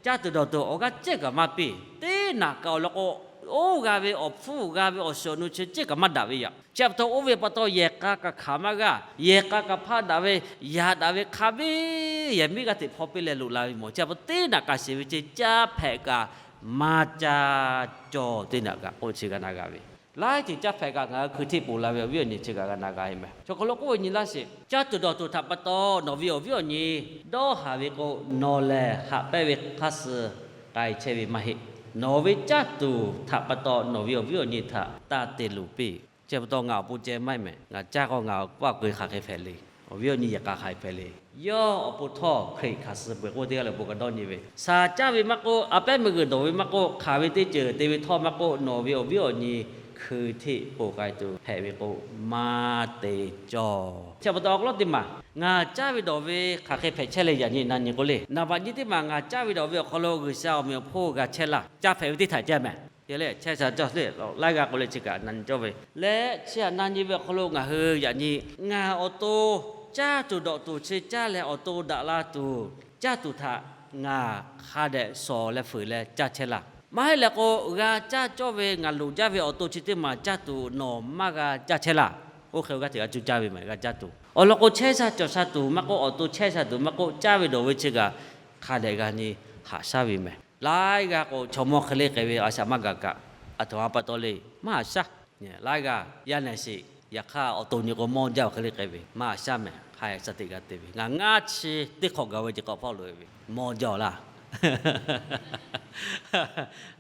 caˇ tuˬ dawˬ tuˬ awˬ g'aˇ cehˇ kaꞈ maˇ piˇ. Teˇ naꞈ kaꞈ awˬ lawn k'o, oˇ g'a ve awˬ hpfuhˇ g'a ve awˬ shiˍ awˬ nu chi cehˇ kaꞈ maˇ daꞈ ve yaꞈ. Chi pa taw oˇ ve pa taw yehˬ k'a kaꞈ hkanˍ maˇ g'a. Yehˬ k'a kaꞈ hpaˇ daꞈ ve, yaꞈ daꞈ ve hk'a biˇ yehˬ miˉ g'aˇ hteꞈ hpaw piˇ leh loꞈ la ve mawˬ. Chi pa taw teˇ naꞈ kaꞈ shiˍ ve ceh caˇ hpehꞈ kaꞈ maˇ caˇ cawˬ teˇ naꞈ kaꞈ k'oˆ chi g'a na g'a ve. Laiˉ ceuˬ caˇ hpehꞈ kaꞈ ngaˬ hui hkui hteˆ poˬ la ve awˬ viˉ awˬ nyi chi kaꞈ g'a na g'a ve mehˍ. Chaw hk'aw lo k'oˆ ve nyi laˇ sheˍ, caˇ tuˬ dawˬ tuˬ htaꞈ pa taw nawˬ ve awˬ viˉ awˬ nyi dawˇ haˍ ve k'o, nawˬ lehˬ haꞈ pehnˇ ve hk'aˇ suh k'ai chehˇ ve maˇ heˆ. Nawˬ ve caˇ tuˬ htaꞈ pa taw nawˬ ve awˬ viˉ awˬ nyi htaꞈ taˇ te luˬ piˇ. Chi pa taw ngaˬ awˬ pon ceh maˇ heˆ mehˍ. Ngaˬ caˇ k'o ngaˬ awˬ paˇ awˬ keu hk'aˬ hk'e hpehꞈ le. Awˬ viˉ awˬ nyi yehˬ k'a hk'aˬ hk'e hpehꞈ le. Yawˇ awˬ pon htawˇ Hkriꞈ hkanˍ suh peuˬ k'oˆ teˇ g'aˇ le awˬ pon ka dawˇ nyi ve. Shaˍ caˇ ve maˇ k'oˆ, a pehˉ meuˇ g'uiˬ dawˬ ve maˇ k'oˆ, hk'aˬ ve teˇ ceuˬ te ve htawˇ maˇ k'oˆ, nawˬ ve awˬ viˉ awˬ nyi hkui hteˆ poˬ k'ai tuˬ hpehꞈ ve k'o, maˇ te cawˬ. Chi pa taw awˬ hk'aw lo teˇ maˬ ngaˬ caˇ ve dawˬ ve hk'aˬ hk'e hpehꞈ chehˇ leh yaꞈ nyi na nyi k'o le. Naˍ baꞈ nyi teˇ maˬ ngaˬ caˇ ve dawˬ ve awˬ hk'aw lo G'uiˬsha awˬ meꞈ awˬ hponˇ g'a chehˇ laˇ. Caˇ hpehꞈ ve teˇ htaꞈ ceh mehˍ. Te leh chehˇ sha cawˬ leh laiˉ g'aˇ k'o leh chi kaꞈ na nyi cawˇ ve. Leh chi htaꞈ na nyi ve awˬ hk'aw lo ngaˬ hui yaꞈ nyi, ngaˬ awˬ to caˇ tuˬ dawˬ tuˬ chi caˇ leh awˬ to daꞈ la tuˬ, caˇ tuˬ htaꞈ ngaˬ hk'a dehꞈ shawˍ leh fuiˍ leh caˇ chehˇ laˇ. Maˇ heˆ leh k'o, g'a caˇ cawˇ ve ngaˬ loˍ jaˇ ve awˬ to chi teˇ maˬ caˇ tuˬ nawˬ maˇ g'a caˇ chehˇ laˇ. Oˇ hk'e g'a hteꞈ g'a cuˇ caˇ ve maˬ g'a caˇ tuˬ. Awˬ lawn k'o, chehˇ sha cawˬ sha tuˬ maˇ k'oˆ, awˬ to chehˇ sha tuˬ maˇ k'oˆ, caˇ ve dawˬ ve chi kaꞈ hk'a dehꞈ g'a nyi haꞈ shaˉ ve mehˍ. Laiˉ g'aˇ k'o, chaw mawˇ hk'e le k'ai ve a shaꞈ maˇ gaˬ kaꞈ, aˬ htoꞈ ma pa taw le, maˇ haꞈ shaˉ. Laiˉ g'aˇ yaˇ nehˬ sheˍ, yaꞈ hk'aˇ awˬ to nyi k'o mawˇ jaˇ awˬ hk'e le k'ai ve, maˇ haꞈ shaˉ mehˍ. Hk'a sha teꞈ g'a te ve, ngaˬ ngaˇ chi teˇ hk'awꞈ gaˬ ve ce k'awꞈ hpawˇ loꞈ e ve, mawˇ jaˇ awˬ laˇ.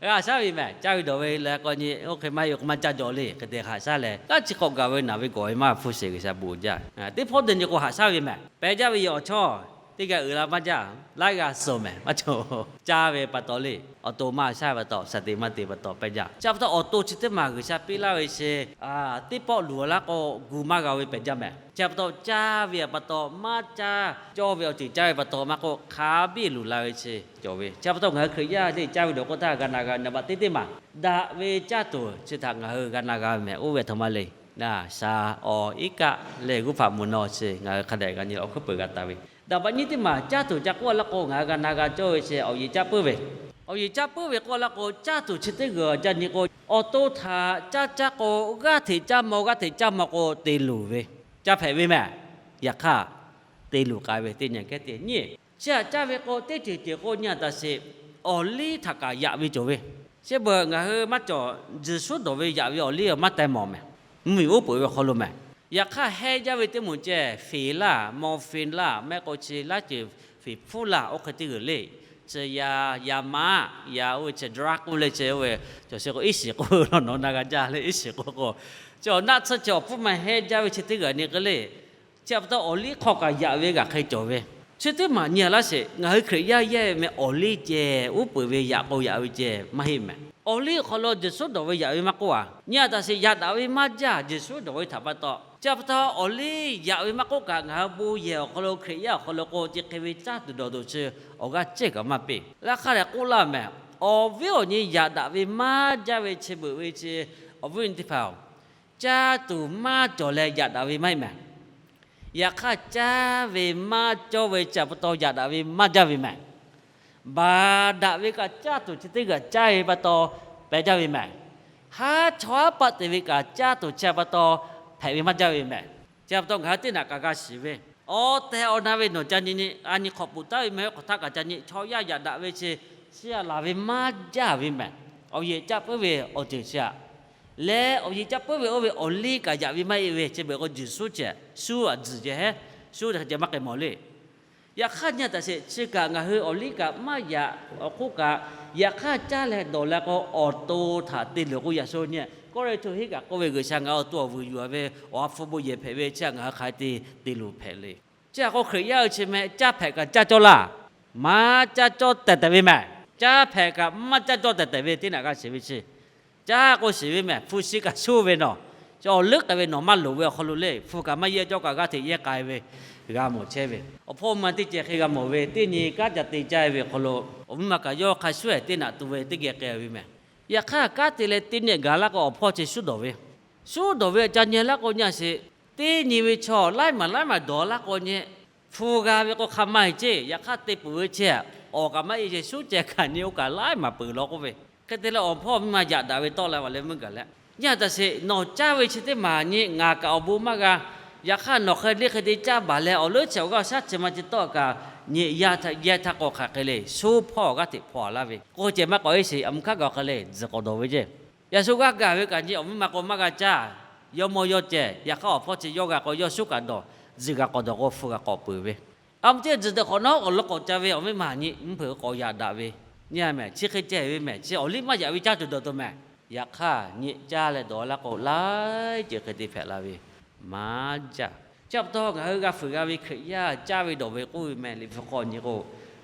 G'a shaˉ ve mehˍ. Caˇ ve dawˬ ve leh k'awꞈ nyi oˇ hk'e maˇ heˆ k'o maˇ caˇ jaw le. Hk'e te haꞈ shaˉ leh, kaˉ chi hk'awꞈ gaˬ ve naˬ ve gawˬ ve maˇ hpu sheˍ G'uiˬsha bon jaˇ. Teˇ hpawˇ te nyi k'o haꞈ shaˉ ve mehˍ. Pehˬ jaˇ ve yoˬ awˬ chawˇ. Teˇ g'aˇ uiˍ la maˇ jaˇ, laiˉ g'aˇ suh mehˍ maˇ cawˬ. Caˇ ve pa taw le, awˬ to maˇ shaˉ ve pa taw, shaˍ teꞈ maˇ te pa taw pehˇ jaˇ. Chi pa taw awˬ to chi teˇ maˬ G'uiˬsha piˇ laˇ ve chi, teˇ pawˆ luˬ laˇ k'o gu maˇ g'a ve pehꞈ jaˇ mehˍ. Chi pa taw caˇ ve pa taw maˇ caˇ, cawˇ ve awˬ ceuˬ caˇ ve pa taw maˇ k'oˆ, hk'a biˇ luˬ la ve chi cawˬ ve. Chi pa taw ngaˬ hui Hkriꞈ yaˇ le caˇ ve dawˬ k'oˆ htaˇ g'a na g'a ve naˍ baꞈ teˇ teˇ maˬ, daꞈ ve caˇ tuˬ chi htaꞈ ngaˬ hui g'a na g'a ve mehˍ. Oˇ ve aˬ htoꞈ ma le, na sha awˬ iˉ kaˆ leh g'uˇ hpaꞈ mvuhˬ naw chi ngaˬ hui hk'a dehꞈ g'a nyi leh awˬ hkuiˉ peuˬ g'a taˍ ve. Daꞈ baꞈ nyiˇ teˇ maˬ caˇ tuˬ ca k'oˆ laˇ k'o, ngaˬ hui g'a na g'a cawˇ ve chi awˬ yeˬ caˇ puiˉ ve. Awˬ yeˬ caˇ puiˉ ve k'oˆ laˇ k'o, caˇ tuˬ chi teˇ g'uiˬ ca nyi k'o, awˬ to htaꞈ caˇ caˇ k'o, g'aˇ hteꞈ caˇ maw, g'aˇ hteꞈ caˇ maw k'o te luˬ ve, caˇ hpehꞈ ve mehˍ. Yaꞈ hk'aˇ, te luˬ k'ai ve teˇ nyi kehˉ teˇ nyi. Chi htaꞈ caˇ ve k'o, teˇ ceuˬ ceuˬ k'o nyi a taˍ sheˍ, awˬ liˇ htaꞈ kaꞈ yaꞈ ve cawˬ ve. Chi beuꞈ ngaˬ hui maˇ cawˬ, tzuhˬ shuˉ dawˬ ve yaꞈ ve awˬ liˇ maˇ teh mawˬ mehˍ. Mvuhˇmiˬ uˉ peunˍ ve awˬ hk'aw lo mehˍ. Yaꞈ hk'aˇ, hehnˇ jaˇ ve teˇ moˍ ceh, feˍ laˇ, morphine laˇ, mehˆ k'o chi laˇ ceuˬ feˍ hpfuhˇ laˇ, oˇ hk'e teˇ g'uiˬ le. Chi yaꞈ, yaꞈ maˇ, yaꞈ oˇ ve chi drug k'oˆ le, chi oˇ ve cawˬ sheˍ k'o, iˉ shiˍ k'oˆ ve law nawˬ na g'a jaˇ le, iˉ shiˍ k'oˆ k'o, chi awˬ naˆ tsuhˇ ceh awˬ hpfuhˇ maˇ hehnˇ jaˇ ve chi teˇ g'uiˬ nyi k'o le. Chi pa taw awˬ liˇ hk'aw kaꞈ yaꞈ ve g'aꞈ hk'e cawˬ ve. Chi teˇ maˬ nyi a laˇ sheˍ, ngaˬ hui Hkriꞈ yaˇ yehˇ ve meh awˬ liˇ ceh uˉ peunˍ ve yaꞈ k'o yaꞈ ve ceh maˇ heˆ mehˍ. Awˬ liˇ awˬ hk'aw lo tzuhˬ shuˉ dawˬ ve yaꞈ ve maˇ k'oˆ a, nyi a taˍ sheˍ, yaꞈ daꞈ ve maˇ jaˇ, tzuhˬ shuˉ dawˬ ve htaꞈ pa taw. Chi pa taw awˬ liˇ yaꞈ ve maˇ k'oˆ kaꞈ, ngaˬ hui bon yehˬ awˬ hk'aw lo, Hkriꞈ yaˇ awˬ hk'aw lo k'o, chi hk'e ve caˇ tuˬ dawˬ tuˬ chi awˬ g'aˇ cehˇ kaꞈ maˇ piˇ. Laˇ hk'aˇ lehˬ k'oˆ laˇ mehˍ, awˬ viˉ awˬ nyi yaꞈ daꞈ ve maˇ jaˇ ve chi beuꞈ ve chi, awˬ viˉ awˬ nyi teˇ hpaˍ-oˬ, caˇ tuˬ maˇ cawˬ leh yaꞈ daꞈ ve maˇ heˆ mehˍ. Yaꞈ hk'aˇ, caˇ ve maˇ cawˇ ve chi pa taw yaꞈ daꞈ ve maˇ jaˇ ve mehˍ. Baˬ daꞈ ve kaꞈ caˇ tuˬ chi teˇ g'aꞈ caˇ ve pa taw pehꞈ jaˇ ve mehˍ. Haˉ chawˇ haˉ paˆ te ve kaꞈ caˇ tuˬ chi pa taw hpehꞈ ve maˇ jaˇ ve mehˍ. Chi pa taw ngaˬ hui teˇ naꞈ kaꞈ g'a shiˍ ve, awˬ tehˬ awˬ na ve nawˬ ca nyi nyi, a nyi hk'awꞈ poˬ taˉ ve meh ve hk'awꞈ htaˇ kaꞈ ca nyi, chaw yaˇ yaꞈ daꞈ ve chi, chi a laˬ ve maˇ jaˇ ve mehˍ. Awˬ yeˬ caˇ puiˉ ve awˬ ceuˬ chi aꞈ leh awˬ yeˬ caˇ puiˉ ve oˇ ve awˬ liˇ kaꞈ yaꞈ ve maˇ heˆ ve, chi beuꞈ k'o tzuhˬ shuˉ ceh, shuˉ a tzuhˬ ceh heˉ, shuˉ ceh maˇ k'ai mawˬ le. Yaꞈ hk'aˇ nyi a taˍ sheˍ, chi kaꞈ ngaˬ hui awˬ liˇ kaꞈ maˇ yaꞈ awˬ hk'oˆ kaꞈ, yaꞈ hk'aˇ caˇ leh dawˬ leh k'o, awˬ to htaꞈ te luˬ k'oˆ yaꞈ sho nyi. Kawˇrenˍhtuˆ hiˉ kaꞈ k'oˆ ve, G'uiˬsha ngaˬ hui awˬ to awˬ vuiˬ yuˬ a ve awˬ ha hpu bon yehˬ hpehꞈ ve chi htaꞈ ngaˬ hui hk'aˬ hk'e te te luˬ hpehꞈ le. Chi htaꞈ k'o Hkriꞈ yaˇ hui chi meh caˇ hpehꞈ kaꞈ caˇ cawˇ laˇ, maˇ caˇ cawˇ tehˬ tehˬ ve mehˍ. Caˇ hpehꞈ kaꞈ maˇ caˇ cawˇ tehˬ tehˬ ve teˇ naꞈ g'a shiˍ ve chi, caˇ k'o shiˍ ve mehˍ, hpu shi kaꞈ shuˉ ve nawˬ, chi awˬ leuˉ k'ai ve nawˬ maˇ loˍ ve awˬ hk'aw lo le, hpu kaꞈ maˇ yehˇ cawˇ kaꞈ g'aˇ hteꞈ yehˇ k'ai ve g'a mawˬ chehˇ ve. Awˬ hpawˇ ma teˇ ceh hk'e g'a mawˬ ve, teˇ nyi kanˉ ca te caˇ ve awˬ hk'aw lo, awˬ miˇ ma kaꞈ yawˇ hk'a shuˉ ehˍ teˇ naꞈ tu ve teˇ geh k'ai ve mehˍ. Yaꞈ hk'aˇ kanˉ te leh teˇ nyi gaˬ laˇ k'o awˬ hpawˇ chi shuˉ dawˬ ve, shuˉ dawˬ ve ca nyi laˇ k'o nyi a sheˍ, teˇ nyi ve chaw laiˉ maˬ laiˉ maˬ dawˬ laˇ k'o nyi, hpu g'a ve k'o hk'a maˇ heˆ ceˇ. Yaꞈ hk'aˇ te peuˬ ve chi awˬ kaꞈ maˇ heˆ ceˇ, shuˉ ceh kaꞈ nyi oˇ kaꞈ laiˉ maˬ peuˬ law k'oˆ ve. Hk'e te leh awˬ hpawˇ miˇ ma yaꞈ daꞈ ve tawˆ la ve le meuˇ gaˬ leh, nyi a taˍ sheˍ, nawˬ caˇ ve chi teˇ maˬ nyi ngaˬ kaꞈ awˬ bon maˇ g'a. Yaꞈ hk'aˇ nawˬ hk'e le hk'e te caˇ baˬ leh awˬ leuˉ chi awˬ g'aˇ shaˉ chi ma chi tawˆ kaꞈ nyi yaˇ htaꞈ yehˇ htaˇ k'o hk'aˬ hk'e le, shuˉ hpawˇ awˬ g'aˇ hteꞈ hpaw laˇ ve k'o ceh maˇ k'awꞈ heˆ sheˍ, a mvuhˇ hk'aˇ gaˬ awˬ hk'e le tzuhˬ k'awꞈ dawˬ ve ceˇ. Yaꞈ shu g'aˇ gaˬ ve kaꞈ nyi awˬ miˇ ma k'o maˇ g'a caˇ, yawˇ mawˇ yawˇ ceh. Yaꞈ hk'aˇ awˬ hpawˇ chi yawˇ g'a k'o yawˇ shuˉ kaꞈ dawˬ, tzuhˬ kaꞈ k'awꞈ dawˬ k'o hpu kaꞈ k'awꞈ peuˬ ve. A mvuhˇ ceh tzuhˬ dawˬ k'awꞈ nawˉ k'awꞈ lo k'awꞈ ca ve awˬ miˇ ma nyi mvuhˇ hpeuꞈ k'awꞈ yaꞈ daꞈ ve, nyi a mehˍ, chi hk'e ceh ve mehˍ, chi awˬ liˇ maˇ yaꞈ ve caˇ tuˬ dawˬ tuˬ mehˍ. Yaꞈ hk'aˇ nyi caˇ leh dawˬ laˇ k'o laiˉ ceuˬ hk'e te hpehꞈ la ve maˇ jaˇ. Chi pa taw ngaˬ hui g'a fuiˍ g'a ve Hkriꞈ yaˇ caˇ ve dawˬ ve k'oˆ ve mehˍ, liꞈ hpu hk'aw nyi k'o,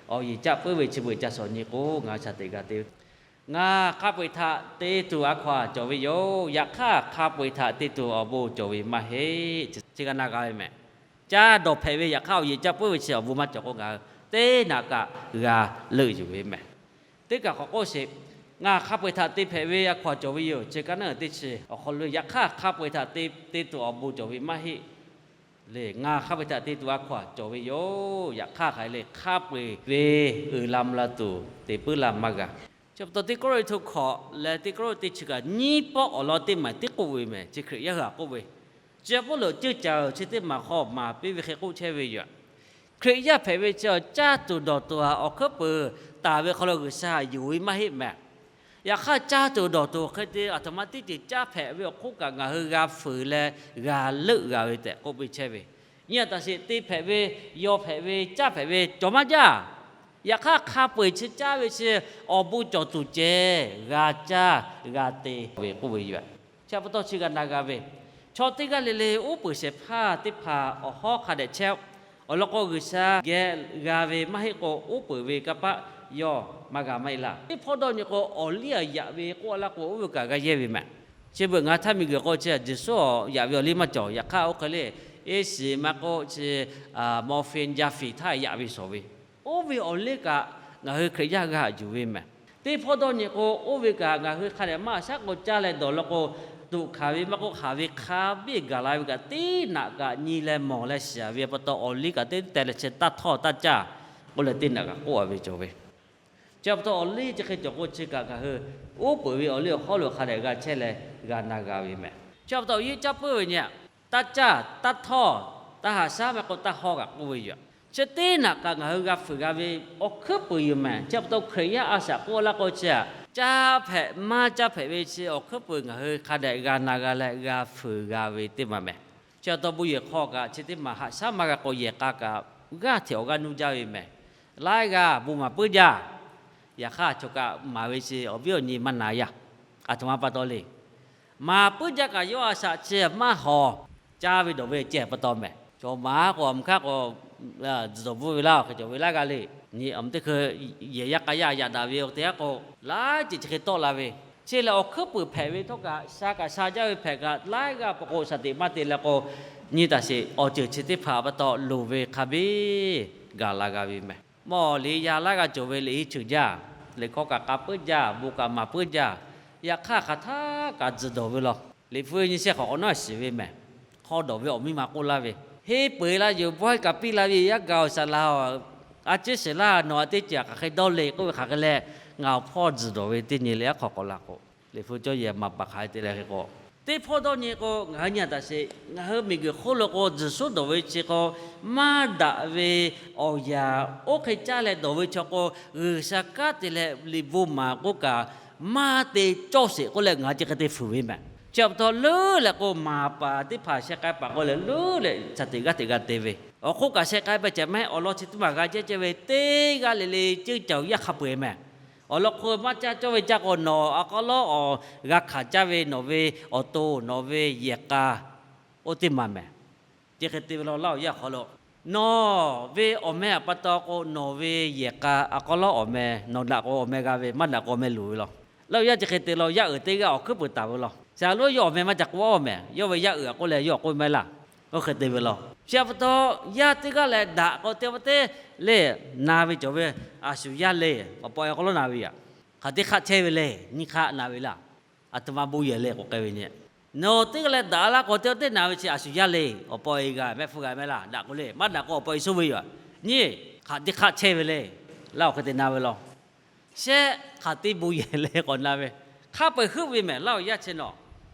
awˬ yeˬ caˇ puiˉ ve chi beuꞈ ca shawˍ nyi k'o ngaˬ hui shaˍ teꞈ g'a te ve. Ngaˬ hk'a peu-eˬ htaꞈ te tuˬ a hkaw-anˬ cawˬ ve yoˬ. Yaꞈ hk'aˇ hk'a peu-eˬ htaꞈ te tuˬ awˬ bon cawˬ ve maˇ heˆ. Chi g'a na g'a ve mehˍ. Caˇ dawˬ hpehꞈ ve yaꞈ hk'aˇ awˬ yeˬ caˇ puiˉ ve chi awˬ bon maˇ cawˬ k'o ngaˬ hui teˇ naꞈ kaꞈ g'a leuˆ yuˬ ve mehˍ. Teˇ kaˬ k'awꞈ k'oˆ sheˍ, ngaˬ hk'a peu-eˬ htaꞈ te hpehꞈ ve a hkaw-anˬ cawˬ ve yoˬ. Chi kaˉ naˉ teˇ chi awˬ hk'aw lo yaꞈ hk'aˇ hk'a peu-eˬ htaꞈ te te tuˬ awˬ bon cawˬ ve maˇ heˆ. Le ngaˬ hk'a peu-eˬ htaꞈ te tuˬ a hkaw-anˬ cawˬ ve yoˬ. Yaꞈ hk'aˇ hk'aˬ hk'e le hk'a peu-eˬ ve uiˍ la mvuh la tuˬ te puiˉ laˇ maˇ g'a. Chi pa taw teˇ Kawˇrenˍhtuˆ hkawꞈ leh teˇ Kawˇrenˍhtuˆ teˇ chi kaꞈ nyiˇ pawˆ awˬ lawn teˇ maˬ tiˉ k'oˆ ve mehˍ. Chi Hkriꞈ yaˇ hui htaꞈ k'oˆ ve, chi a pawˆ lo ceuˇ caˬ-oˬ chi teˇ maˬ hk'aw maˍ piˇ ve hk'e k'oˆ chehˇ ve yoˬ. Hkriꞈ yaˇ hpehꞈ ve chi caˇ tuˬ dawˬ tuˬ htaꞈ awˬ hkuiˉ peuˬ taˍ ve hk'aw lo G'uiˬsha yuˬ ve maˇ heˆ mehˍ. Yaꞈ hk'aˇ caˇ tuˬ dawˬ tuˬ hk'e te a htoꞈ ma teˇ ceuˬ caˇ hpehꞈ ve awˬ hk'oˆ kaꞈ ngaˬ hui g'a fuiˍ leh g'a leuˆ g'a ve tehꞈ k'oˆ piˇ chehˇ ve. Nyi a taˍ sheˍ, te hpehꞈ ve, yaw hpehꞈ ve, caˇ hpehꞈ ve cawˬ maˇ jaˇ. Yaꞈ hk'aˇ hk'a peu-eˬ chi caˇ ve chi awˬ bon cawˬ tuˬ ceh g'a caˇ g'a te ve k'oˆ ve yoˬ. Chi pa taw chi g'a na g'a ve, chaw teˇ g'aˇ le le uˉ peunˍ shehˍ hpaˇ teˇ hpaˍ awˬ hawˉ hk'a dehꞈ chehˇ-oˆ. Awˬ lawn k'o, G'uiˬsha geh g'a ve maˇ heˆ k'o, uˉ peunˍ ve kanˇ paˆ yawˇ maˇ g'a maˇ heˆ laˇ. Teˇ hpawˇ dawˇ nyi k'o, awˬ liˇ aꞈ yaꞈ ve k'oˆ laˇ k'o, oˇ ve kaꞈ g'a yehˇ ve mehˍ. Chi beuꞈ ngaˬ htaˇ miˬguiˬ k'o chi Yeˍsuˆ yaꞈ ve awˬ liˇ maˇ cawˬ. Yaꞈ hk'aˇ, oˇ hk'e le, eˇsiˍ maˇ k'oˆ, chi morphine yaˇ fiˍ htaˇ yaꞈ ve shawˍ ve, oˇ ve awˬ liˇ kaꞈ ngaˬ hui Hkriꞈ yaˇ g'a yuˬ ve mehˍ. Teˇ hpawˇ dawˇ nyi k'o, oˇ ve kaꞈ ngaˬ hui hk'a dehꞈ maˇ shaˉ k'o caˇ leh dawˬ law k'o, tuꞈ hkanˍ ve maˇ k'oˆ, hkanˍ ve hk'a biˇ gaˬ la ve kaꞈ, teˇ naꞈ kaꞈ nyi leh mawˬ leh shiˍ ve pa taw, awˬ liˇ kaꞈ teˇ teh leh chi taˇ htawˇ taˇ caˇ k'oˆ leh, teˇ naꞈ kaꞈ k'oˆ a ve cawˬ ve. Chi pa taw, awˬ liˇ chi hk'e cawˬ k'o, chi kaꞈ ngaˬ hui uˉ peunˍ ve awˬ liˇ awˬ hawˉ lo hk'a dehꞈ g'a chehˇ leh g'a na g'a ve mehˍ. Chi pa taw, awˬ yeˇ caˇ puiˉ ve nyi, taˇ caˇ, taˇ htawˇ, taˇ haꞈ shaˉ maˇ k'oˆ, taˇ hawˇ kaꞈ k'oˆ ve yoˬ. Chi teˇ naꞈ kaꞈ ngaˬ hui g'a fuiˍ g'a ve awˬ hkuiˉ puiˍ yoˬ mehˍ. Chi pa taw, Hkriꞈ yaˇ a shaꞈ k'oˆ laˇ k'o, chi aꞈ caˇ hpehꞈ maˇ caˇ hpehꞈ ve chi awˬ hkuiˉ puiˍ ngaˬ hui hk'a dehꞈ g'a na g'a leh g'a fuiˍ g'a ve teˇ maˬ mehˍ. Chi pa taw, bon yehˬ hk'aw kaꞈ chi teˇ maˬ haꞈ shaˉ maˇ g'a k'o, yehˬ k'a kaꞈ g'aˇ hteꞈ awˬ g'aˇ nuˇ jaˇ ve mehˍ. Laiˉ g'aˇ bon maˍ puiˉ jaˇ. Yaꞈ hk'aˇ, choˬ kaꞈ maˍ ve chi awˬ viˉ awˬ nyi maˇ na yaˇ. Aˬ htoꞈ ma pa taw le. Maˍ puiˉ jaˇ kaꞈ yawˇ a shaꞈ chi maˇ hawˍ. Caˇ ve dawˬ ve ceh pa taw mehˍ. Chaw maˍ k'o, aˬ mvuhˇ hk'aˇ k'o, zuhˬ dawˬ bvuhˇ ve laˇ, hk'e cawˬ ve laiˉ g'aˇ le. Nyi aˬ mvuhˇ teˇ hkui yehˬ yaˇ k'a yaˇ yaꞈ daꞈ ve awˬ te aˉ k'o, laiˉ ceuˬ chi hk'e tawˆ la ve. Chi lehˬ, awˬ hkuiˉ puiˍ hpehꞈ ve htawˇ kaꞈ, sha kaꞈ sha jaˇ ve hpehꞈ kaꞈ, laiˉ g'aˇ pa k'o shaˍ teꞈ maˇ te leh k'o, nyi taˍ sheˍ. Awˬ ceuˬ chi teˇ hpaˍ pa taw loˍ ve hk'a biˇ gaˬ la g'a ve mehˍ. Mawˬ liꞈ yaˇ laiˉ g'aˇ cawˬ ve, liꞈ henˇ cheuˬ jaˇ, liꞈ hkawˇ kaꞈ k'a puiˉ jaˇ, bon kaꞈ maˍ puiˉ jaˇ. Yaꞈ hk'aˇ, hk'aˬ htaˇ kaꞈ tzuhˬ dawˬ ve law. Liꞈ hpu nyi shehˆ hk'awꞈ k'awꞈ nawˉ shiˍ ve mehˍ. Hk'aw dawˬ ve awˬ miˇ ma k'oˆ laˇ ve, Henˇ peu-eˬ laˇ yoˬ, bawehˇ kaꞈ piˇ la ve, yaˇ gaˬ awˬ shaˍ laˬ, a ciˉ shiˍ laˇ, nawˬ a teˇ ceuˬ hk'aˬ hk'e dawˇ le k'oˆ ve hk'aˬ hk'e leh, ngaˬ awˬ hpawˇ tzuhˬ dawˬ ve teˇ nyi le, aˉ hk'aw k'awꞈ la k'o, liꞈ hpu cawˇ yehˬ maˍ paˍ hk'aˬ hk'e te leh hk'e k'o, teˇ hpawˇ dawˇ nyi k'o, ngaˬ hui nyi a taˍ sheˍ. Ngaˬ hui miˬguiˬ hk'oˆ lo k'o, tzuhˬ shuˉ dawˬ ve chi k'o, maˇ daꞈ ve awˬ yanˍ oˇ hk'e caˇ leh dawˬ ve chaw k'o, G'uiˬsha kanˉ te leh liꞈ bon maˍ k'oˆ kaꞈ, maˇ te cawˇ sheˍ k'oˆ leh, ngaˬ hui chi hk'e te fuiˍ ve mehˍ. Chi pa taw leuˉ leh k'o, maˍ paˍ teˇ hpaˍ sheh k'ai paˍ k'o leh, leuˉ leh shaˍ teꞈ g'aˇ teꞈ g'a te ve, awˬ hk'oˆ kaꞈ sheh k'ai pehˇ ceh maˇ heˆ. Awˬ lawn chi teˇ maˬ g'a jehˇ ceh ve, teˇ g'aˇ le le ceuˇ caˬ yaˇ hk'a peu-eˬ mehˍ. Awˬ lawn hk'oˆ maˇ caˇ cawˇ ve caˇ k'o, nawˬ a k'aw lawˉ awˬ g'a hkanˍ caˇ ve nawˬ ve awˬ to, nawˬ ve yehˬ k'a, oˇ teˇ maˬ mehˍ. Chi hk'e te ve law, laˇ awˬ yaˇ hk'aw lo, nawˬ ve awˬ meh aꞈ pa taw k'o, nawˬ ve yehˬ k'a a k'aw lawˉ awˬ meh, nawˬ daꞈ k'o awˬ meh g'a ve, maˇ daꞈ k'o awˬ meh luˬ ve law. Laˇ awˬ yaˇ chi hk'e te law, yaˇ uiˍ teˇ g'aˇ awˬ hkuiˉ puiˍ taˍ ve law. Shaˍ lo yawˇ awˬ meh maˇ ca k'oˆ a mehˍ. Yawˇ ve yaˇ uiˍ aꞈ k'oˆ leh yawˇ k'oˆ ve maˇ heˆ laˇ. Oˇ hk'e te ve law. Chi pa taw, yaˇ teˇ g'aˇ leh daꞈ k'o, teˇ pa teˇ le na ve cawˬ ve, a shu yaˇ le, awˬ pa awˬ k'aw lawˉ na ve yaꞈ, hk'aˬ teˇ hk'aˆ chehˇ ve le, nyiˇ hk'aˆ na ve laˇ. Aˬ htoꞈ ma bon yehˬ le k'oˆ k'ai ve nyi, nawˬ teˇ g'aˇ leh daꞈ laˇ k'o, teˇ pa teˇ na ve chi a shu yaˇ le, awˬ pa awˬ e g'a, mehˆ hpfuhˇ g'a mehˆ laˇ, daꞈ k'o le, maˇ daꞈ k'o awˬ pa awˬ e shuˉ ve yoˬ. Nyi, hk'aˬ teˇ hk'aˆ chehˇ ve le, laˇ awˬ hk'e te na ve law. Shehˆ hk'aˬ teˇ bon yehˬ le k'awꞈ na ve, hk'a peu-eˬ heuˆ ve mehˍ laˇ awˬ yaˇ chi nawˬ.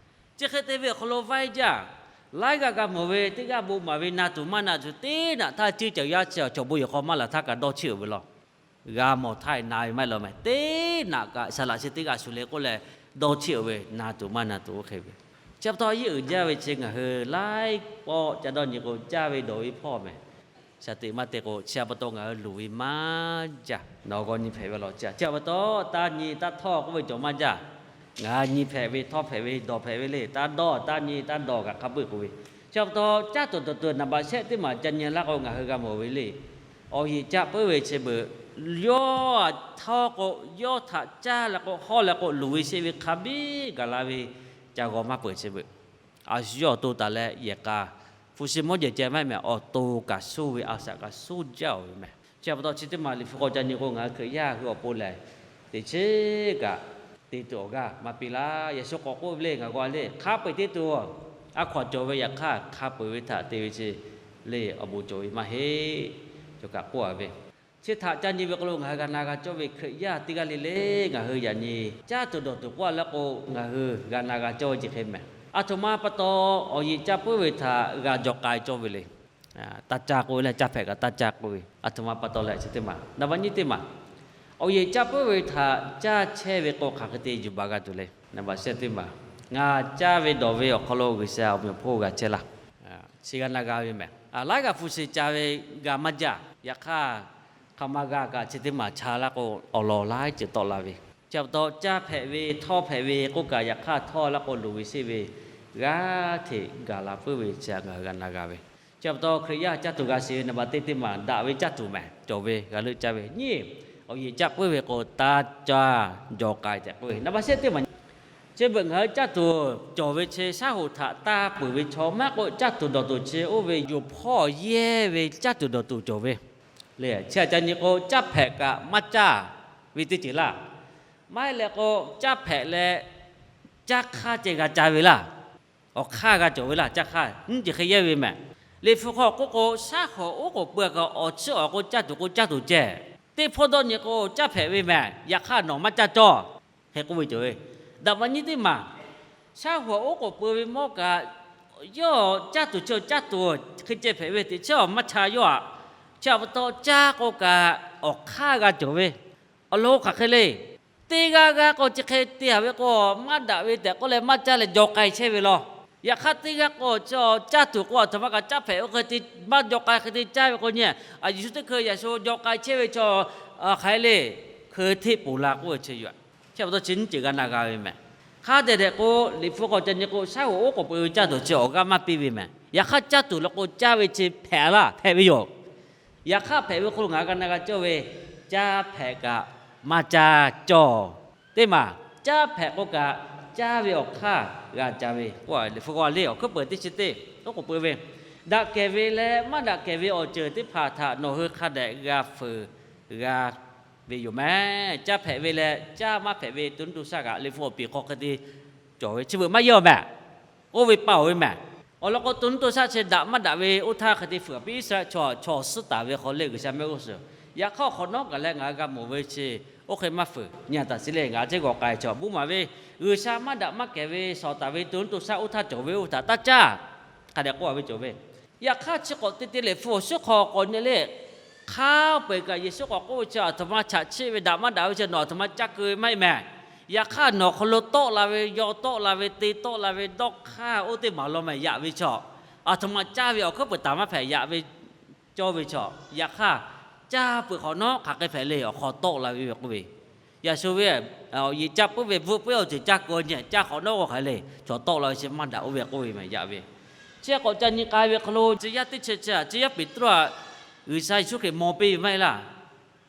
Chi hk'e te ve awˬ hk'aw lo vaiˇ jaˇ. Laiˉ g'aˇ g'a mawˬ ve, teˇ g'aˇ bon maˍ ve, na tuˬ maˇ na tuˬ, teˇ naꞈ htaˇ ceuˇ caˬ yaˇ chi awˬ cawˬ bon yehˬ hk'aw maˇ laˬ htaˇ kaꞈ dawˇ cheˇ-oˬ ve law. G'a mawˬ htaˇ na ve maˇ heˆ law mehˍ. Teˇ naꞈ kaꞈ saˍ laꞈ chi teˇ g'aˇ shuˍ le k'oˆ leh dawˇ cheˇ-oˬ ve, na tuˬ maˇ na tuˬ oˇ hk'e ve. Chi pa taw, yawˇ uiˍ jaˇ ve chi ngaˬ hui laiˉ pawˆ ca dawˇ nyi k'o, caˇ ve dawˬ ve hpawˇ mehˍ. Shaˍ teꞈ maˇ te k'o, chi pa taw ngaˬ hui luˬ ve maˇ jaˇ. Nawˬ g'aw nyi hpehꞈ ve law. Chi pa taw, taˇ nyi taˇ htawˇ k'oˆ ve cawˬ maˇ jaˇ. Ngaˬ hui nyi hpehꞈ ve, htawˇ hpehꞈ ve, dawˬ hpehꞈ ve le. Taˇ dawˇ, taˇ nyi taˇ dawˬ kaꞈ hk'a peu-eˬ k'oˆ ve. Chi pa taw, caˇ tuˬ dawˬ tuˬ naˍ baꞈ shehˆ teˇ maˬ ca nyi laˇ k'o, ngaˬ hui g'a mawˬ ve le. Awˬ yeˬ caˇ puiˉ ve chi beuꞈ, yawˇ htawˇ k'o, yawˇ htaꞈ caˇ leh k'o, hawˇ leh k'o, luˬ ve sheˆ ve hk'a biˇ gaˬ la ve, ca g'aw maˇ peuˬ chi beuꞈ. A shu yawˇ awˬ to taˍ leh yehˬ k'a, hpu shi mawˇ jehˬ ceh maˇ heˆ mehˍ, awˬ to kaꞈ soˇ ve, a shaꞈ kaꞈ soˇ jaˇ-oˬ ve mehˍ. Chi pa taw chi teˇ maˬ liꞈ hpu k'awꞈ ca nyi k'o, ngaˬ hui Hkriꞈ yaˇ hui awˬ pon lehˬ, teꞈ cheˇ kaꞈ te tuˬ awˬ g'aˇ maˇ piˇ laˇ. Yeˍsuˆ k'awꞈ k'oˆ ve le, ngaˬ g'aw le, hk'a peu-eˬ te tuˬ, a hkaw-anˬ cawˬ ve yaꞈ hk'aˇ, hk'a peu-eˬ ve htaꞈ te ve chi le, awˬ bon cawˬ ve maˇ heˆ. Cawˬ kaꞈ k'oˆ a ve, chi htaꞈ ca nyi ve k'o lo ngaˬ hui g'a na g'a cawˇ ve Hkriꞈ yaˇ teˇ g'aˇ le le, ngaˬ hui yaꞈ nyi caˇ tuˬ dawˬ tuˬ k'oˆ a leh k'o, ngaˬ hui g'a na g'a cawˇ ve chi hk'e mehˍ. Aˬ htoꞈ ma pa taw, awˬ yeˬ caˇ puiˉ ve htaꞈ g'a jawˬ k'ai cawˇ ve le. Taˇ caˇ k'oˆ ve leh caˇ hpehꞈ kaꞈ taˇ caˇ k'oˆ ve, aˬ htoꞈ ma pa taw leh chi teˇ maˬ. Naˍ baꞈ nyiˇ teˇ maˬ, awˬ yeˬ caˇ puiˉ ve htaꞈ caˇ chehˇ ve k'o, hk'aˬ hk'e te yuˬ baˬ g'a tuˬ le. Naˍ baꞈ shehˆ teˇ maˬ, ngaˬ caˇ ve dawˬ ve awˬ hk'aw lo G'uiˬsha awˬ meꞈ awˬ hponˇ g'a chehˇ laˇ. Chi g'a na g'a ve mehˍ. Laiˉ g'aˇ hpu shi ca ve g'a maˇ jaˇ. Yaꞈ hk'aˇ, hk'aˬ ma g'a kaꞈ chi teˇ maˬ ca laˇ k'o, awˬ lawn laiˉ ceuˬ tawˆ la ve. Chi pa taw, caˇ hpehꞈ ve, htawˇ hpehꞈ ve k'oˆ kaꞈ, yaꞈ hk'aˇ htawˇ laˇ k'o, luˬ ve sheˆ ve g'aˇ hteꞈ gaˬ la puiˉ ve chi htaꞈ ngaˬ hui g'a na g'a ve. Chi pa taw Hkriꞈ yaˇ caˇ tuˬ g'a shiˍ ve naˍ baˬ teˇ teˇ maˬ daꞈ ve caˇ tuˬ mehˍ cawˬ ve g'a leuˆ caˇ ve nyiˇ, awˬ yeˬ caˇ puiˉ ve k'o taˇ caˇ jaw k'ai tehꞈ k'oˆ ve naˍ baˬ shehˆ teˇ maˬ. Chi beuꞈ ngaˬ hui caˇ tuˬ cawˬ ve chi shaˉ hoꞈ htaꞈ taˇ peuˬ ve chaw maˇ k'oˆ, caˇ tuˬ dawˬ tuˬ chi oˇ ve yuˬ hpawˇ yehˇ ve caˇ tuˬ dawˬ tuˬ cawˬ ve le. Chi htaꞈ ca nyi k'o, caˇ hpehꞈ kaꞈ maˇ caˇ ve teˇ ceuˬ laˇ. Maˇ heˆ leh k'o, caˇ hpehꞈ leh caˇ hk'aˇ ceh g'a ca ve laˇ. Awˬ hk'aˇ g'a cawˬ ve laˇ, caˇ hk'aˇ nyiˇ ceuˬ hk'e yehˇ ve mehˍ. Liꞈ hpu hk'aw k'oˆ k'o, shaˉ hoꞈ oˉ k'oˍ pui kaꞈ awˬ chiˉ awˬ k'o caˇ tuˬ k'o caˇ tuˬ ceh. Teˇ hpawˇ dawˇ nyi k'o, caˇ hpehꞈ ve mehˍ, yaꞈ hk'aˇ nawˬ maˇ caˇ cawˇ hk'e k'oˆ ve cawˬ ve. Daꞈ maˇ nyiˇ teˇ maˬ, shaˉ hoꞈ oˉ k'oˍ pui ve mawˇ kaꞈ, yawˇ caˇ tuˬ chi caˇ tuˬ hk'e ceh hpehꞈ ve teꞈ chiˉ awˬ maˇ ca yawˇ aꞈ. Chi pa taw caˇ k'o kaꞈ awˬ hk'aˇ g'a cawˬ ve. Awˬ lawn hk'aˬ hk'e le. Teˇ g'aˇ g'aˇ k'o chi hk'e te-a ve k'o, maˇ daꞈ ve tehꞈ k'oˆ leh maˇ caˇ leh jaw k'ai chehˇ ve law. Yaꞈ hk'aˇ teˇ g'aˇ k'o, caˇ tuˬ k'o aˬ htoꞈ ma kaꞈ caˇ hpehꞈ oˇ hk'e te, maˇ jaw k'ai hk'e te caˇ ve k'o nyi, a Yeˍsuˆ teˇ hkui Yaꞈ shu jaw k'ai chehˇ ve chaw hk'aˬ hk'e le, hkui hteˆ poˬ la k'oˆ ve chi yoˬ. Chi pa taw chi nyiˇ ceuˬ g'a na g'a ve mehˍ. Hk'a dehꞈ dehꞈ k'o, Liꞈ hpu k'awꞈ ca nyi k'o, shaˉ hoꞈ oˉ k'oˍ pui ve caˇ tuˬ chi awˬ g'aˇ maˇ piˇ ve mehˍ. Yaꞈ hk'aˇ caˇ tuˬ law k'o caˇ ve chi hpehꞈ laˇ, hpehꞈ ve yoˬ. Yaꞈ hk'aˇ hpehꞈ ve hk'aw lo ngaˬ hui g'a na g'a cawˇ ve, caˇ hpehꞈ kaꞈ maˇ caˇ cawˇ. Teˇ maˬ, caˇ hpehꞈ k'o kaꞈ caˇ ve awˬ hk'aˇ g'a ca ve k'o, Liꞈ hpu k'awꞈ le awˬ hkuiˉ peuˬ teˇ chi teˇ oˉ k'oˍ pui ve, daꞈ kehˬ ve leh maˇ daꞈ kehˬ ve awˬ ceuˬ teˇ hpaˍ htaꞈ nawˬ hui hk'a dehꞈ g'a fuiˍ g'a ve yoˬ mehˍ. Caˇ hpehꞈ ve leh caˇ maˇ hpehꞈ ve to nuˇ to shaˆ kaꞈ Liꞈ hpu awˬ piˍ hk'aw hk'e te cawˬ ve chi beuꞈ maˇ yehˇ-oˬ mehˍ. Oˇ ve paˇ-oˬ ve mehˍ. Awˬ lawn k'o, to nuˇ to shaˆ chi daꞈ maˇ daꞈ ve oˇ htaˇ hk'e te fuiˍ piˇ Iˉsaˍreˍlaˆ chaw chaw suhˉ taˍ ve hk'aw lehˬ G'uiˬsha mehˆ g'uˇ suhˍ. Yaꞈ hk'aˇ awˬ hk'awꞈ nawˉ kaꞈ leh ngaˬ hui g'a mawˬ ve chi, oˇ hk'e maˇ fuiˍ nyi-a taˍ sheˍ le. Ngaˬ hui ceˇ g'awˬ k'ai chaw bon maˍ ve, G'uiˬsha maˇ daꞈ maˇ kehˬ ve shawˍ taˍ ve to nuˇ to shaˆ oˇ htaˇ cawˬ ve oˇ htaꞈ taˇ caˇ. Hk'a dehꞈ k'oˆ-a ve cawˬ ve. Yaꞈ hk'aˇ chi k'awꞈ te te leh hpu awˬ suhˉ hk'aw k'awꞈ nyi le. Hk'a peu-eˬ kaꞈ Yeˍsuˆ k'awꞈ k'oˆ ve chi aˬ htoꞈ ma chaꞈ chiˆ ve daꞈ maˇ daꞈ ve chi nawˬ aˬ htoꞈ ma caˇ keu ve maˇ heˆ mehˍ. Yaꞈ hk'aˇ nawˬ hk'aw lo tawˆ la ve, yaw tawˆ la ve, te tawˆ la ve dawˇ hk'aˇ oˇ teˇ maˬ law mehˍ yaꞈ ve chaw, aˬ htoꞈ ma caˇ ve awˬ hkuiˉ peuˬ taˍ maˇ hpehꞈ yaꞈ ve cawˇ ve chaw. Yaꞈ hk'aˇ caˇ peuˬ hk'awꞈ nawˉ hk'aˬ hk'e hpehꞈ le, awˬ hk'aw tawˆ la ve k'oˆ ve. Yaꞈ shu ve, awˬ yeˬ caˇ puiˉ ve bvuhˆ puiˉ awˬ ceuˬ caˇ k'o nyi, caˇ hk'awꞈ nawˉ k'o hk'aˬ hk'e le, chaw tawˆ la ve chi maˇ daꞈ oˇ ve k'oˆ ve mehˍ yaꞈ ve. Chi k'awꞈ ca nyi k'ai ve hk'aw lo, tcuh yaˇ teˇ chi chi, tcuh yaˇ Peˍtruˆ aꞈ G'uiˬsha Yeˍsuˆ Hkriꞈ maw piˇ ve maˇ heˆ laˇ.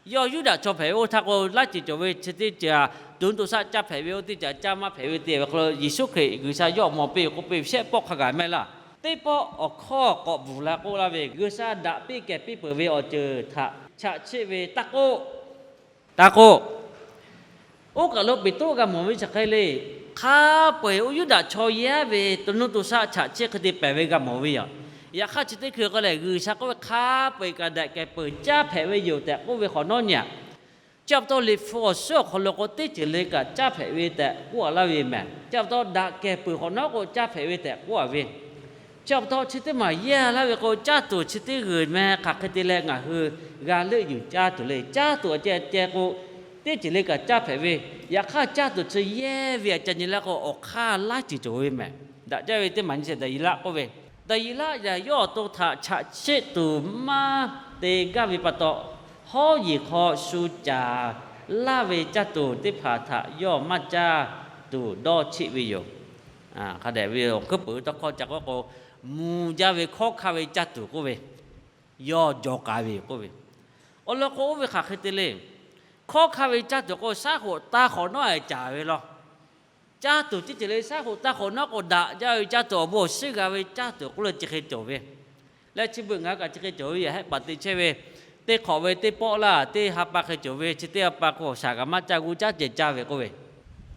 Yawˇ Yuˇdaꞈ chaw hpehꞈ ve oˇ htaˇ k'o, laiˉ ceuˬ cawˬ ve chi teˇ ceuˬ, to nuˇ to shaˆ caˇ hpehꞈ ve oˇ teˇ ceuˬ, caˇ maˇ hpehꞈ ve te ve hk'aw lo Yeˍsuˆ Hkriꞈ G'uiˬsha yawˇ maw piˇ ve k'oˆ piˇ ve shehˆ pawˆ hk'a gaˬ maˇ heˆ laˇ. Teˇ pawˆ awˬ hkawˇ k'awꞈ bvuhˬ la k'oˆ laˇ ve, G'uiˬsha daꞈ piˇ kehˬ piˇ peuˬ ve awˬ ceuˬ htaꞈ chaꞈ chiˆ ve taˇ k'oˆ, taˇ k'oˆ. Oˇ kaˬ lo Peˍtruˆ g'a mawˬ ve chi hk'e le, hk'a peu-eˬ oˇ Yuˇdaꞈ chaw yaˇ ve to nuˇ to shaˆ chaꞈ chiˆ hk'e te pehˬ ve g'a mawˬ ve yoˬ. Yaꞈ hk'aˇ chi teˇ hkui k'o lehˬ, G'uiˬsha k'oˆ ve hk'a peu-eˬ kaꞈ daꞈ kehˬ peuˬ caˇ hpehꞈ ve yoˬ tehꞈ k'oˆ ve hk'awꞈ nawˉ nyi-a. Chi pa taw Liꞈ hpu awˬ suhˉ awˬ hk'aw lo k'o teˇ ceuˬ le kaꞈ caˇ hpehꞈ ve tehꞈ k'oˆ laˇ ve mehˍ. Chi pa taw daꞈ kehˬ peuˬ hk'awꞈ nawˉ k'o caˇ hpehꞈ ve tehꞈ k'oˆ-a ve. Chi pa taw chi teˇ maˬ yehˇ laˇ ve k'o, caˇ tuˬ chi teˇ g'uiˬ meh hk'aˬ hk'e te leh ngaˬ hui g'a leuˆ yuˬ caˇ tuˬ le. Caˇ tuˬ aꞈ ceh ceh k'o, teˇ ceuˬ le kaꞈ caˇ hpehꞈ ve. Yaꞈ hk'aˇ caˇ tuˬ chi yehˇ ve aꞈ ca nyi laˇ k'o, awˬ hk'aˇ laiˉ ceuˬ cawˬ ve mehˍ. Daꞈ jaˇ ve teˇ maˬ nyi sheˍ Daˍyeˍlaˆ k'oˆ ve, Daˍyeˍlaˆ yaꞈ yawˇ awˬ to htaꞈ chaꞈ chiˆ tuˬ maˇ te gaˇ ve pa taw, hawˉ yeˬ hk'aw shu caˍ laˇ ve caˇ tuˬ teˇ hpaˍ htaꞈ yawˇ maˇ caˇ tuˬ dawˇ cheˆ ve yoˬ. Hk'a dehꞈ ve awˬ hkuiˉ peuˬ ve tawˇ hkawˇ ca k'oˆ k'o, mvuh jaˇ ve hkawˉ hkanˇ ve caˇ tuˬ k'oˆ ve, yawˇ jaw k'ai ve k'oˆ ve. Awˬ lawn k'o, oˇ ve hk'aˬ hk'e te le. Hkawˉ hkanˇ ve caˇ tuˬ k'o, shaˉ hoꞈ taˇ hk'awꞈ nawˉ-e caˍ ve law. Caˇ tuˬ teˇ ceuˬ le, shaˉ hoꞈ taˇ hk'awꞈ nawˉ k'o, daꞈ jaˇ ve caˇ tuˬ awˬ bon awˬ shiˉ g'a ve caˇ tuˬ k'oˆ leh chi hk'e cawˬ ve. Leh chi beuꞈ ngaˬ hui kaꞈ chi hk'e cawˬ ve yoˬ. Hehˆ paˍ te chehˇ ve, teˇ hk'awꞈ ve teˇ pawˆ laˇ, teˇ ha pa hk'e cawˬ ve, chi teˇ ha pa k'o shaˍ kaꞈ maˇ caˇ, g'uˇ caˉ ceh caˇ ve k'oˆ ve.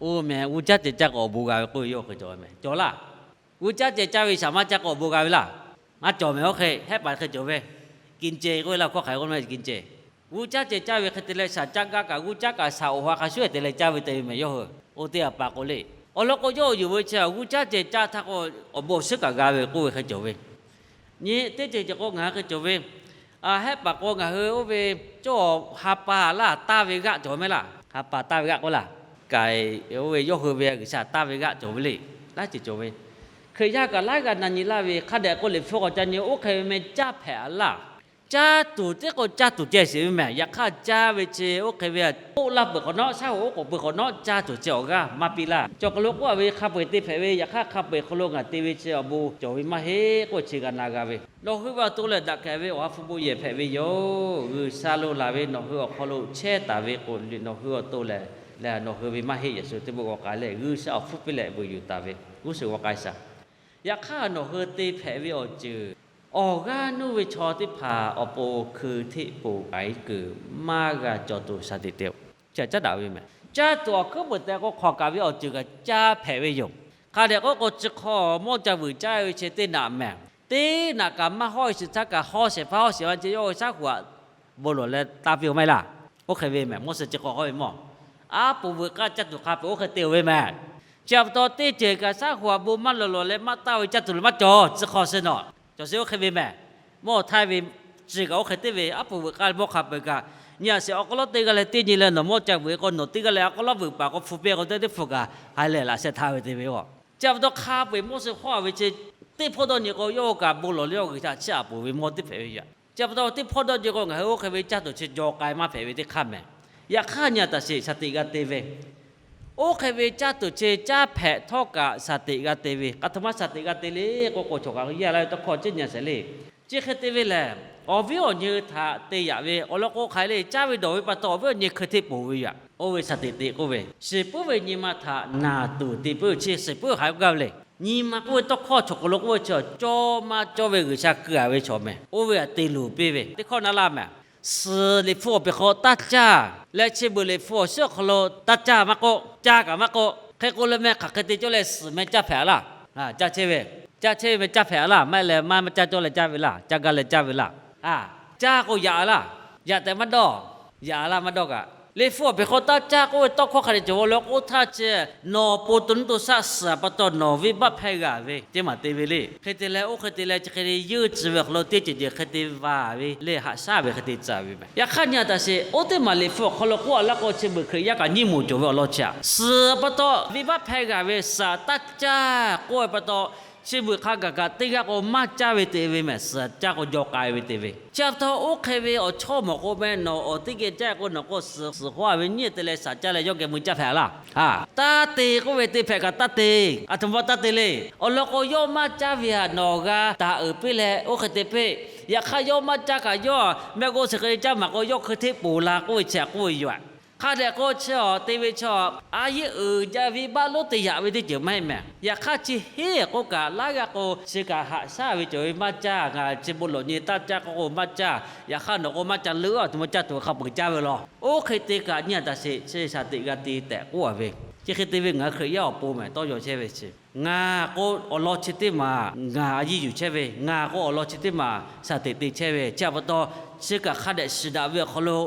Oˇ meh g'uˇ caˉ ceh caˇ k'o awˬ bon g'a ve k'oˆ ve, yawˇ hk'e cawˬ ve meh cawˬ laˇ. G'uˇ caˉ ceh caˇ ve shaˍ maˇ caˇ k'o awˬ bon g'a ve laˇ. Maˇ cawˬ meh oˇ hk'e, hehˆ paˍ hk'e cawˬ ve. Kin ceh k'oˆ ve laˇ, hkawˇ hk'aˬ hk'e k'oˆ meh kin ceh. G'uˇ caˉ ceh caˇ ve hk'e te leh shaˍ caˇ gaˇ kaꞈ g'uˇ caˉ kaꞈ shaˍ awˬ ha hk'a shuˉ-e te leh caˇ ve te ve meh yawˇ hui. Oˇ teˇ ha pa k'o le. Awˬ lawn k'o, yawˇ yonˍ ve chi g'uˇ caˉ ceh caˇ htaˇ k'o, awˬ bon awˬ shiˉ kaꞈ g'a ve k'oˆ ve hk'e cawˬ ve. Nyi teˇ ceuˬ ceh k'o ngaˬ hui hk'e cawˬ ve. Hehˆ paˍ k'o ngaˬ hui oˇ ve cawˇ ha pa laˇ taˇ ve g'aˆ cawˬ meh laˇ. Ha pa taˇ ve g'aˆ k'oˆ laˇ. K'ai oˇ ve yawˇ hui ve G'uiˬsha taˇ ve g'aˆ cawˬ ve le. Laiˉ ceuˬ cawˬ ve. Hkriꞈ yaˇ kaꞈ laiˉ g'a na nyi laˇ ve hk'a dehꞈ k'o, Liꞈ hpu k'awꞈ ca nyi oˇ hk'e ve meh caˇ hpehꞈ-a laˇ. Caˇ tuˬ teˇ k'o caˇ tuˬ ceh sheˍ ve mehˬ. Yaꞈ hk'aˇ caˇ ve chi oˇ hk'e ve k'oˆ laˇ peuˬ hk'awꞈ nawˉ, shaˉ hoꞈ oˉ k'oˍ pui hk'awꞈ nawˉ caˇ tuˬ chi awˬ g'aˇ maˇ piˇ laˇ. Cawˬ hk'aw lo k'oˆ a ve hk'a peu-eˬ te hpehꞈ ve, yaꞈ hk'aˇ hk'a peu-eˬ hk'aw lo ngaˬ te ve chi awˬ bon cawˬ ve maˇ heˆ k'oˆ chi g'a na g'a ve. Nawˬ hui ve awˬ to lehˬ daꞈ kehˬ ve Awˬ ha hpu bon yehˬ hpehꞈ ve yoˬ. G'uiˬsha lo laˬ ve nawˬ hui awˬ hk'aw lo chehˇ taˍ ve k'o, nawˬ hui awˬ to lehˬ, lehˬ nawˬ hui ve maˇ heˆ. Yeˍsuˆ teˇ bon g'aw k'ai leh G'uiˬsha awˬ hpfuhˇ piˇ leh vuiˬ yuˬ taˍ ve g'uˇ suhˍ g'aw k'ai shaˍ. Yaꞈ hk'aˇ nawˬ hui te hpehꞈ ve awˬ ceuˬ, awˬ g'aˇ nuˇ ve chaw teˇ hpaˍ awˬ pon hkui hteˆ poˬ k'ai kuiˬ maˇ g'a cawˬ tuˬ shaˍ tiꞈ te-o. Chi caˉ daꞈ ve mehˬ. Caˇ tuˬ awˬ hkuiˉ peuˬ tehꞈ k'o hk'awꞈ kaꞈ ve awˬ ceuˬ kaꞈ caˇ hpehꞈ ve yoˬ. Hk'a dehꞈ k'oˆ k'o, chi hk'aw mawˇ ca vuiˬ caˇ ve chi teˇ naꞈ mehˬ. Teˇ naꞈ kaꞈ maˇ hawˉ-e shiˍ htaˇ kaꞈ hawˉ shehˍ hpaˇ hawˉ shehˍ ma ce yawˇ ve shaˉ hoꞈ aꞈ bon lawˬ leh taˇ piˇ-o maˇ heˆ laˇ. Oˇ hk'e ve mehˬ, Moˉseˍ chi hk'aw k'oˆ ve mawˇ, aˉ poꞈ veuꞈ k'aˇ caˇ tuˬ hk'a peu-eˬ oˇ hk'e te-o ve mehˬ. Chi pa taw teˇ ceuˬ kaꞈ shaˉ hoꞈ aꞈ bon maˇ lawˬ lawˬ leh maˇ taˇ ve caˇ tuˬ lehˬ maˇ cawˬ. Chi hk'aw suh nawˬ cawˬ sheˍ oˇ hk'e ve mehˬ. Mawˇ htaiˇ ve chi kaꞈ oˇ hk'e te ve, aˉ poꞈ veuꞈ k'aˇ mawˇ hk'a peu-eˬ kaꞈ, nyi a sheˍ awˬ hk'aw lo teˇ g'aˇ leh teˇ nyi leh nawˬ mawˇ ca vuiˬ k'o, nawˬ teˇ g'aˇ leh awˬ hk'aw lo vuiˬ paˍ k'o hpu pehˇ k'o teˇ teˇ hpu kaꞈ ha lehˬ laꞈ sheh htaˇ ve te ve-o. Chi pa taw hk'a peu-eˬ Moˉseˍ hawˉ-a ve chi teˇ hpawˇ dawˇ nyi k'o, yawˇ kaꞈ bon lawˬ leh yawˇ G'uiˬsha chiˇ aꞈ poˬ ve mawˇ teˇ hpehꞈ ve yoˬ. Chi pa taw teˇ hpawˇ dawˇ nyi k'o, ngaˬ hui oˇ hk'e ve caˇ tuˬ chi jaw k'ai maˇ hpehꞈ ve teˇ hk'aˇ mehˬ. Yaꞈ hk'aˇ nyi a taˍ sheˍ shaˍ tiꞈ g'a te ve, oˇ hk'e ve caˇ tuˬ chi caˇ hpehꞈ htawˇ kaꞈ shaˍ tiꞈ g'a te ve, k'a htoꞈ ma shaˍ tiꞈ g'a te le k'o, k'o chaw kaꞈ yaˇ laˇ ve tawˇ hkawˇ ciˉ nyi a sheˍ le. Chi hk'e te ve lehˬ, awˬ viˉ awˬ nyi htaꞈ te yaꞈ ve awˬ lawn k'o hk'aˬ hk'e le, caˇ ve dawˬ ve pa taw awˬ viˉ awˬ nyi hkui hteˆ poˬ ve yoˬ. Oˇ ve shaˍ tiꞈ te k'oˆ ve, shiˍ puiˉ ve nyi ma htaꞈ naˬ tuˬ te puiˉ chi shiˍ puiˉ hk'aˬ hk'e gaˇ ve le. Nyi ma k'oˆ ve tawˇ hkawˇ chaw hk'aw lo k'oˆ ve chi cawˇ maˇ cawˇ ve G'uiˬsha keu-a ve chaw mehˬ. Oˇ ve htaꞈ te luˬ piˇ ve teˇ hkawˇ na laˇ mehˬ. Suhˍ liꞈ hpu awˬ peˬ hk'aw taˇ caˇ leh, chi beuꞈ liꞈ hpu awˬ shiˉ awˬ hk'aw lo taˇ caˇ maˇ k'oˆ, caˇ kaꞈ maˇ k'oˆ, hk'e k'o leh meh hk'aˬ hk'e te cawˇ leh suhˍ meh caˇ hpehꞈ a laˇ. Caˇ chehˇ ve, caˇ chehˇ ve meh caˇ hpehꞈ a laˇ. Maˇ heˆ leh maˇ maˇ caˇ cawˇ leh caˇ ve laˇ. Caˇ gaˇ leh caˇ ve laˇ. Caˇ k'o yaꞈ a laˇ. Yaꞈ tehꞈ maˇ dawˇ. Yaꞈ a laˇ maˇ dawˇ kaꞈ, liꞈ hpu awˬ peˬ hk'aw taˇ caˇ k'oˆ ve tawˇ hkawˇ hk'a dehꞈ cawˬ ve awˬ lawn k'oˆ htaˇ chi, nawˬ awˬ pon to nuˇ to shaˆ suhˍ pa taw nawˬ venˇ baˆ hpehˇ g'a ve teˇ maˬ te ve le. Hk'e te leh oˇ hk'e te leh chi hk'e te yeuˇ tcuh ve awˬ hk'aw lo teˇ ceuˬ ceuˬ hk'e te va ve le, haꞈ shaˉ ve hk'e te tcuh ve mehˬ. Yaꞈ hk'aˇ nyi a taˍ sheˍ, oˇ teˇ maˬ liꞈ hpu awˬ hk'aw lo k'oˆ a laˇ k'o, chi beuꞈ Hkriꞈ yaˇ kaꞈ nyiˇ moˍ cawˬ ve awˬ lawn chi aꞈ, suhˍ pa taw venˇ baˆ hpehˇ g'a ve suhˍ taˇ caˇ k'oˆ ve pa taw, chi beuꞈ hk'a gaˬ kaꞈ teˇ g'aˇ k'o maˇ caˇ ve te ve mehˬ. Suhˍ caˇ k'o jaw k'ai ve te ve. Chi pa taw oˇ hk'e ve awˬ chawˇ mawˬ k'o meh, nawˬ awˬ teˇ geh caˇ k'o nawˬ k'o suhˍ suhˍ hawˉ-a ve nyiˇ te leh shaˍ caˇ leh yawˇ geh mui caˇ hpehꞈ a laˇ. Taˇ te k'oˆ ve te hpehꞈ kaꞈ taˇ te. A htoꞈ ma taˇ te le. Awˬ lawn k'o yawˇ maˇ caˇ ve htaꞈ nawˬ g'a taˍ uiˍ piˇ leh oˇ hk'e te piˇ. Yaꞈ hk'aˇ yawˇ maˇ caˇ kaꞈ yawˇ mehˆ g'uˇ suhˍ hk'e te caˇ maˬ k'o yawˇ hkui hteˆ poˬ la k'oˆ ve chi htaꞈ k'oˆ ve yoˬ. Hk'a dehꞈ k'o chi awˬ te ve chi a, a yeˇ uiˍ jaˇ ve baˆ lonˉ te yaꞈ ve teˇ ceuˬ maˇ heˆ mehˬ. Yaꞈ hk'aˇ chi heˆ k'oˆ kaꞈ laˇ g'a k'o, chi kaꞈ haꞈ shaˉ ve cawˬ ve maˇ caˇ. Ngaˬ chi bon lawˬ nyi taˇ caˇ k'oˆ k'o maˇ caˇ. Yaꞈ hk'aˇ nawˬ k'o maˇ caˇ leuˉ a, a htoꞈ ma caˇ tuˬ hk'a peu-eˬ caˇ ve law. Oˇ hk'e te kaꞈ nyi a taˍ sheˍ, chi shaˍ tiꞈ g'a te tehꞈ k'oˆ a ve. Chi hk'e te ve ngaˬ hui Hkriꞈ yaˇ awˬ pon mehˬ tawˇ yaw chehˇ ve chi, ngaˬ k'o awˬ lawn chi teˇ maˬ ngaˬ a yiˇ yuˬ chehˇ ve, ngaˬ k'o awˬ lawn chi teˇ maˬ shaˍ tiꞈ te chehˇ ve, chi htaꞈ pa taw chi kaꞈ hk'a dehꞈ shiˍ daꞈ ve awˬ hk'aw lo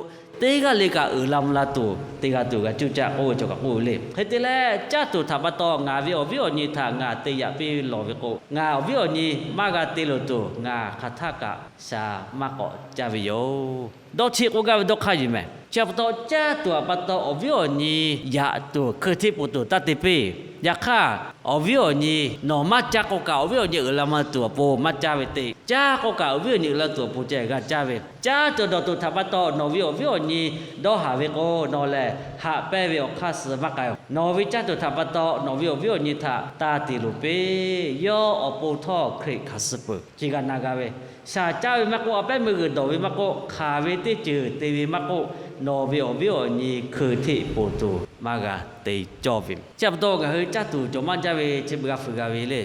teˇ g'aˇ le kaꞈ uiˍ la mvuh la tuˬ te g'a tuˬ g'a cuˇ caˇ k'oˆ ve cawˬ kaꞈ k'oˆ ve le. Hk'e te leh caˇ tuˬ htaꞈ pa taw ngaˬ ve awˬ viˉ awˬ nyi htaꞈ ngaˬ te yaꞈ piˇ lawˬ ve k'o, ngaˬ awˬ viˉ awˬ nyi maˇ g'a te loˬ tuˬ ngaˬ hk'aˬ htaˇ kaꞈ shaˍ maˇ k'awꞈ caˇ ve yoˬ. Dawˇ cheˆ k'oˆ gaˇ ve dawˇ hk'aˇ yuˬ mehˬ. Chi pa taw caˇ tuˬ htaꞈ pa taw awˬ viˉ awˬ nyi yaꞈ tuˬ hkui hteˆ poˬ tuˬ taˇ te piˇ. Yaꞈ hk'aˇ awˬ viˉ awˬ nyi nawˬ maˇ caˇ k'oˆ kaꞈ awˬ viˉ awˬ nyi uiˍ la mvuh la tuˬ awˬ pon maˇ caˇ ve te. Caˇ k'oˆ kaꞈ awˬ viˉ awˬ nyi uiˍ la tuˬ awˬ pon ceh g'a caˇ ve. Caˇ tuˬ dawˬ tuˬ htaꞈ pa taw nawˬ ve awˬ viˉ awˬ nyi dawˇ haˍ ve k'o, nawˬ lehˬ haꞈ pehnˇ ve awˬ hk'aˇ suh maˇ k'ai-oˬ. Nawˬ ve caˇ tuˬ htaꞈ pa taw nawˬ ve awˬ viˉ awˬ nyi htaꞈ taˇ te loˬ piˇ. Yawˇ awˬ pon htawˇ Hkriꞈ hkanˍ suh peuˬ. Chi g'a na g'a ve, shaˍ caˇ ve maˇ k'oˆ, a pehˉ meuˇ g'uiˬ dawˬ ve maˇ k'oˆ, hk'aˬ ve teˇ ceuˬ te ve maˇ k'oˆ, nawˬ ve awˬ viˉ awˬ nyi hkui hteˆ poˬ tuˬ maˇ g'a te cawˇ ve. Chi pa taw ngaˬ hui caˇ tuˬ cawˬ maˇ jaˇ ve chi beuꞈ g'a fuiˍ g'a ve le.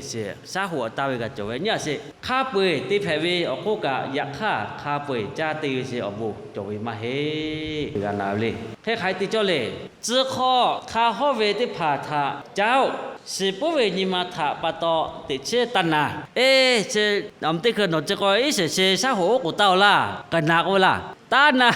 Shaˉ hoꞈ aꞈ taˇ ve g'a cawˬ ve nyi a sheˍ. Hk'a peu-eˬ te hpehꞈ ve awˬ hk'oˆ kaꞈ, yaꞈ hk'aˇ hk'a peu-eˬ caˇ te ve chi awˬ bon cawˬ ve maˇ heˆ. G'a na ve le. Hk'e hk'aˬ hk'e te cawˇ le. Tcuh hk'aw hk'a hawˉ ve teˇ hpaˍ htaꞈ caˇ-oˆ. Shiˍ puiˉ ve nyi ma htaꞈ pa taw teꞈ chiˉ taˇ na. Eˇ, chi aˬ mvuh teˇ hkui nawˬ chi k'o iˉ shiˍ chi shaˉ hoꞈ oˉ k'oˍ taˇ-oˬ laˇ, k'aˬ na k'oˆ ve laˇ. Taˇ na.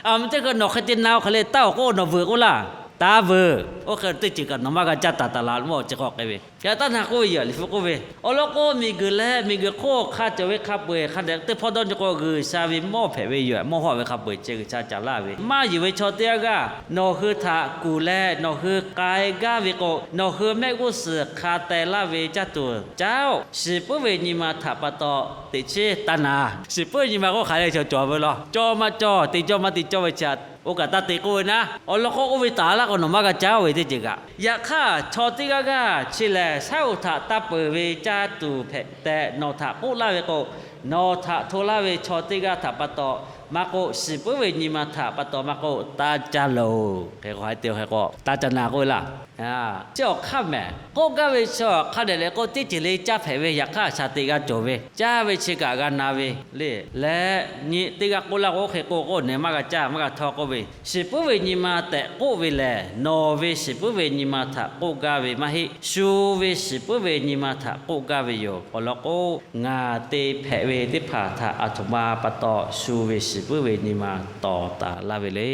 Aˬ mvuh teˇ hkui nawˬ hk'e te na-o hk'aˬ le taˇ-oˬ k'oˆ nawˬ vuiˬ k'oˆ laˇ. taˇ veuˬ. Oˇ hk'e teˇ ceuˬ kaꞈ nawˬ maˇ g'a caˇ taˍ taˍ la, mawˇ chi k'awꞈ k'ai ve. Yaꞈ htaˇ na k'oˆ ve, yaꞈ Liꞈ hpu k'oˆ ve, awˬ lawn k'o, miˬguiˬ leh miˬguiˬ hk'oˆ hk'a cawˬ ve hk'a peu-eˬ hk'a dehꞈ teˇ hpawˇ dawˇ nyi k'o, G'uiˬsha ve mawˇ hpehꞈ ve yoˬ. Mawˇ hawˆ ve hk'a peu-eˬ ceh G'uiˬsha caˍ laˇ ve, maˇ yonˍ ve chaw teˇ g'aˇ g'aˇ nawˬ hui htaꞈ kuˬ leh nawˬ hui k'ai gaˇ ve k'o, nawˬ hui mehˆ g'uˇ suhˍ hk'a teh laˇ ve caˇ tuˬ caˇ-oˆ. Shiˍ puiˉ ve nyi ma htaꞈ pa taw teꞈ chiˉ taˇ na. Shiˍ puiˉ ve nyi ma k'oˆ hk'aˬ le, chaw cawˬ ve law. Cawˇ maˇ cawˇ, te cawˇ maˇ te cawˇ ve chi, oˇ kaꞈ taˇ te k'oˆ ve naˉ. Awˬ lawn k'o, oˇ ve taˍ laˇ k'o nawˬ maˇ g'a caˇ-oˆ ve teˇ ceuˬ kaꞈ. Yaꞈ hk'aˇ, chaw teˇ g'aˇ g'aˇ chi lehˬ, shaˉ hoꞈ htaꞈ taˇ peuˬ ve caˇ tuˬ hpehꞈ tehꞈ nawˬ htaꞈ k'oˆ laˇ ve k'o, nawˬ htaꞈ hto laˇ ve chaw teˇ g'aˇ htaꞈ pa taw maˇ k'oˆ, shiˍ puiˉ ve nyi ma htaꞈ pa taw maˇ k'oˆ, taˇ caˇ loˬ. Hk'e k'o, haiˬ te hk'e k'o taˇ caˇ na k'oˆ ve laˇ. Chi awˬ hk'aˇ mehˍ, k'oˆ gaˇ ve chi hk'a dehꞈ leh k'o, teˇ ceuˬ le caˇ hpehꞈ ve, yaꞈ hk'aˇ shaˍ teꞈ g'a cawˬ ve, caˇ ve chi kaꞈ g'a na ve le. Leh nyi teˇ g'aˇ k'oˆ laˇ k'o, oˇ hk'e k'o k'o, nawˬ maˇ g'a caˇ, maˇ g'a hto k'oˆ ve, shiˍ puiˉ ve nyi ma tehꞈ k'oˆ ve lehˬ, nawˬ ve shiˍ puiˉ ve nyi ma htaꞈ k'oˆ gaˇ ve maˇ heˆ. Shu ve shiˍ puiˉ ve nyi ma htaꞈ k'oˆ gaˇ ve yoˬ. Awˬ lawn k'o, ngaˬ te hpehꞈ ve teˇ hpaˍ htaꞈ aˬ htoꞈ ma pa taw shu ve shiˍ puiˉ ve nyi ma tawˍ taˍ laˇ ve le.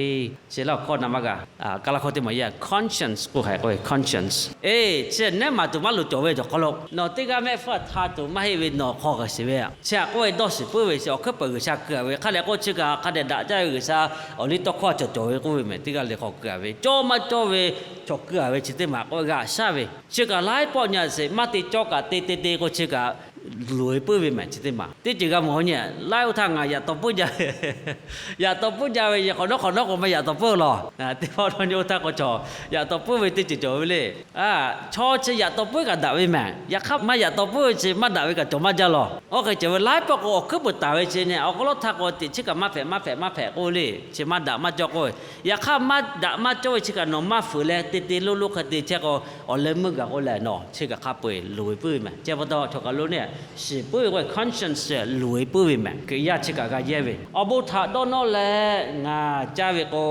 Chi laˇ awˬ hkawˇ na maˇ g'a. Kaˇ laˇ hkawˇ teˇ maˬ yaˇ conscience k'oˆ hk'e k'oˆ ve conscience. Eˬ, chi nehˉ maˬ tuˬ maˇ loˍ cawˬ ve cawˬ hk'aw lo, nawˬ teˇ g'aˇ mehˆ hpfuhˇ htaꞈ hta tuˬ maˇ heˆ ve nawˬ hk'aw kaꞈ shiˍ ve. Chi htaꞈ k'oˆ ve dawˇ shiˍ puiˉ ve chi awˬ hkuiˉ peuˬ G'uiˬsha keu-a ve hk'a dehꞈ k'o, chi kaꞈ hk'a dehꞈ daꞈ jaˇ ve G'uiˬsha awˬ liˇ tawˇ hkawˇ cawˬ cawˬ ve k'oˆ ve mehˍ. Teˇ g'aˇ le hk'aw keu-a ve cawˇ maˇ cawˇ ve, cawˬ keu-a ve chi teˇ maˬ k'oˆ g'a shaˉ ve. Chi kaꞈ laiˉ pawˆ nyi a sheˍ maˇ te cawˇ kaꞈ te te te k'o, chi kaꞈ luˬ ve puiˉ ve mehˍ chi teˇ maˬ. Teˇ ceuˬ g'a mawˬ nyi, laiˉ oˇ htaˇ ngaˬ yaꞈ taw puiˉ jaˇ ve, yaꞈ taw puiˉ jaˇ ve, yehˬ hk'awꞈ nawˉ hk'awꞈ nawˉ k'o maˇ yaꞈ taw puiˉ law. Teˇ pawˆ dawˇ nyi oˇ htaˇ k'o, chaw yaꞈ taw puiˉ ve teˇ ceuˬ cawˬ ve le. Chaw chi yaꞈ taw puiˉ kaꞈ daꞈ ve mehˍ. Yaꞈ hk'aˇ maˇ yaꞈ taw puiˉ ve chi maˇ daꞈ ve kaꞈ cawˬ maˇ jaˇ law. Oˇ hk'e cawˬ ve laiˉ pawˆ k'o awˬ hkuiˉ peuˬ taˍ ve chi nyi, awˬ hk'aw lo htaˇ k'o teꞈ chi kaꞈ maˇ hpehꞈ maˇ hpehꞈ maˇ hpehꞈ k'oˆ ve le. Chi maˇ daꞈ maˇ cawˇ k'oˆ ve, yaꞈ hk'aˇ maˇ daꞈ maˇ cawˇ ve chi kaꞈ nawˬ maˇ fuiˍ leh te te loˇ loˇ hk'e te chehˇ k'o, awˬ leh meuˇ gaˬ k'o lehˬ nawˬ chi kaꞈ hk'a peu-eˬ luˬ ve puiˉ ve mehˍ. Chi pa taw chaw kaˬ lo neˇ shiˍ puiˉ ve conscience luˬ ve puiˉ ve mehˍ. Hkriꞈ yaˇ chi kaꞈ g'a yehˇ ve, awˬ bon htaꞈ dawˇ nawˇ leh ngaˬ caˇ ve k'o,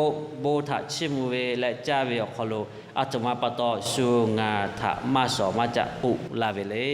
bon htaꞈ chiˇ mvuh ve leh caˇ ve awˬ hk'aw lo, aˬ htoꞈ ma pa taw shu ngaˬ htaꞈ maˇ shawˍ maˇ caˆ k'oˆ laˇ ve le.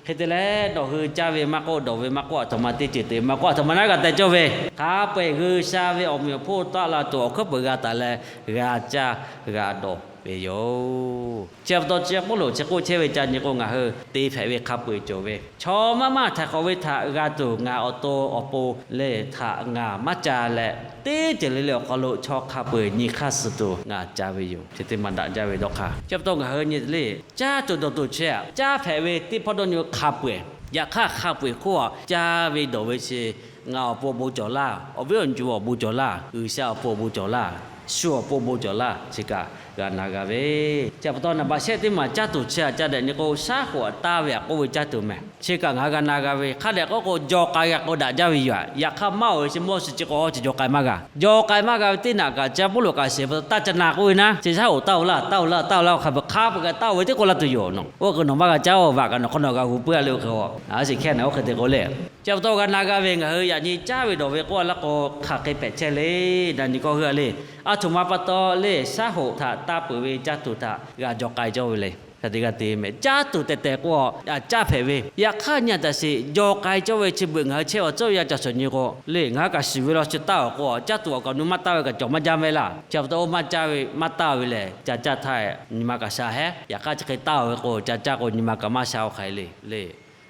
Hk'e te leh, nawˬ hui caˇ ve maˇ k'oˆ, dawˬ ve maˇ k'oˆ, aˬ htoꞈ ma teˇ ceuˬ te maˇ k'oˆ, aˬ htoꞈ ma naˉ g'a teh cawˇ ve, hk'a peu-eˬ G'uiˬsha ve awˬ meꞈ awˬ hponˇ taˆ la tuˬ awˬ hkuiˉ peuˬ g'a taˍ leh, g'a caˇ g'a dawˬ ve yoˬ. Chi pa taw chi Pawˇluꞈ chi k'oˆ chehˇ ve ca nyi k'o, ngaˬ hui te hpehꞈ ve hk'a peu-eˬ cawˬ ve, chaw maˇ maˇ htaiˍ hk'awꞈ ve htaꞈ g'a tuˬ ngaˬ awˬ to awˬ pon lehˬ htaꞈ ngaˬ maˇ ca leh, teˇ ceuˬ le le awˬ hk'aw lo chaw hk'a peu-eˬ nyi hk'aˇ suh tuˬ ngaˬ ca ve yoˬ. Chi teˇ maˬ daꞈ jaˇ ve dawˇ hk'aˇ. Chi pa taw ngaˬ hui nyi le, caˇ tuˬ dawˬ tuˬ chi htaꞈ caˇ hpehꞈ ve teˇ hpawˇ dawˇ nyi hk'a peu-eˬ, yaꞈ hk'aˇ hk'a peu-eˬ hk'oˆ a caˇ ve dawˬ ve chi ngaˬ awˬ pon awˬ bon cawˬ laˇ, awˬ viˉ awˬ nyi awˬ bon cawˬ laˇ, G'uiˬsha awˬ pon awˬ bon cawˬ laˇ, shu awˬ pon awˬ bon cawˬ laˇ, chi kaꞈ g'a na g'a ve. Chi pa taw naˍ baꞈ shehˆ teˇ maˬ caˇ tuˬ chi htaꞈ ca dehꞈ nyi k'o, shaˉ hoꞈ taˇ ve htaꞈ k'oˆ ve caˇ tuˬ mehˍ. Chi kaꞈ ngaˬ hui g'a na g'a ve hk'a dehꞈ k'oˆ k'o, jaw k'ai g'a k'o daꞈ jaˇ ve yoˬ. Yaꞈ hk'aˇ maˇ oˬ ve chi mawˇ shiˍ chi k'o chi jaw k'ai maˇ g'a. Jaw k'ai maˇ g'a ve teˇ naꞈ kaꞈ ca Pawˇluꞈ kaꞈ shiˍ pa taw taˇ ca na k'oˆ ve naˉ, chi shaˉ hoꞈ taˇ oˬ laˇ, taˇ oˬ laˇ, taˇ oˬ laˇ hk'a peu-eˬ hk'a peu-eˬ kaꞈ taˇ oˬ ve teˇ k'oˆ la tuˬ yoˬ. Oˇ hk'e nawˬ maˇ g'a caˇ-oˬ, vaꞈ kaꞈ nawˬ hk'aw nawˬ g'a hu puiˉ-a le. Oˇ hk'e a shiˍ hkehˇ na oˇ hk'e te k'o le. Chi pa taw g'a na g'a ve ngaˬ hui yaꞈ nyi caˇ ve dawˬ ve k'oˆ a laˇ k'o, hk'aˬ hk'e hpehꞈ chehˇ le. Na nyi k'awˇ hui a le, aˬ htoꞈ ma pa taw le shaˉ hoꞈ htaꞈ taˇ peuˬ ve caˇ tuˬ htaꞈ g'a jaw k'ai cawˇ ve le. Hk'a te g'a te mehˍ, caˇ tuˬ tehˬ tehˬ k'o, caˇ hpehꞈ ve. Yaꞈ hk'aˇ nyi a taꞈ sheˍ jaw k'ai cawˇ ve chi beuꞈ ngaˬ hui chehˇ ve awˬ tcuhˇ yaˇ ca shawˍ nyi k'o le, ngaˬ hui kaꞈ shiˍ ve law chi taˇ oˬ k'o, caˇ tuˬ awˬ kaꞈ nu maˇ taˇ ve kaꞈ cawˬ maˇ jaˇ mehˍ laˇ. Chi pa taw oˇ maˇ caˇ ve maˇ taˇ ve lehˬ, ca caˇ htaˇ nyi ma kaꞈ sha hehˉ. Yaꞈ hk'aˇ chi hk'e taˇ oˬ ve k'o, ca caˇ k'o nyi ma kaꞈ maˇ sha-o hk'aˬ hk'e le le.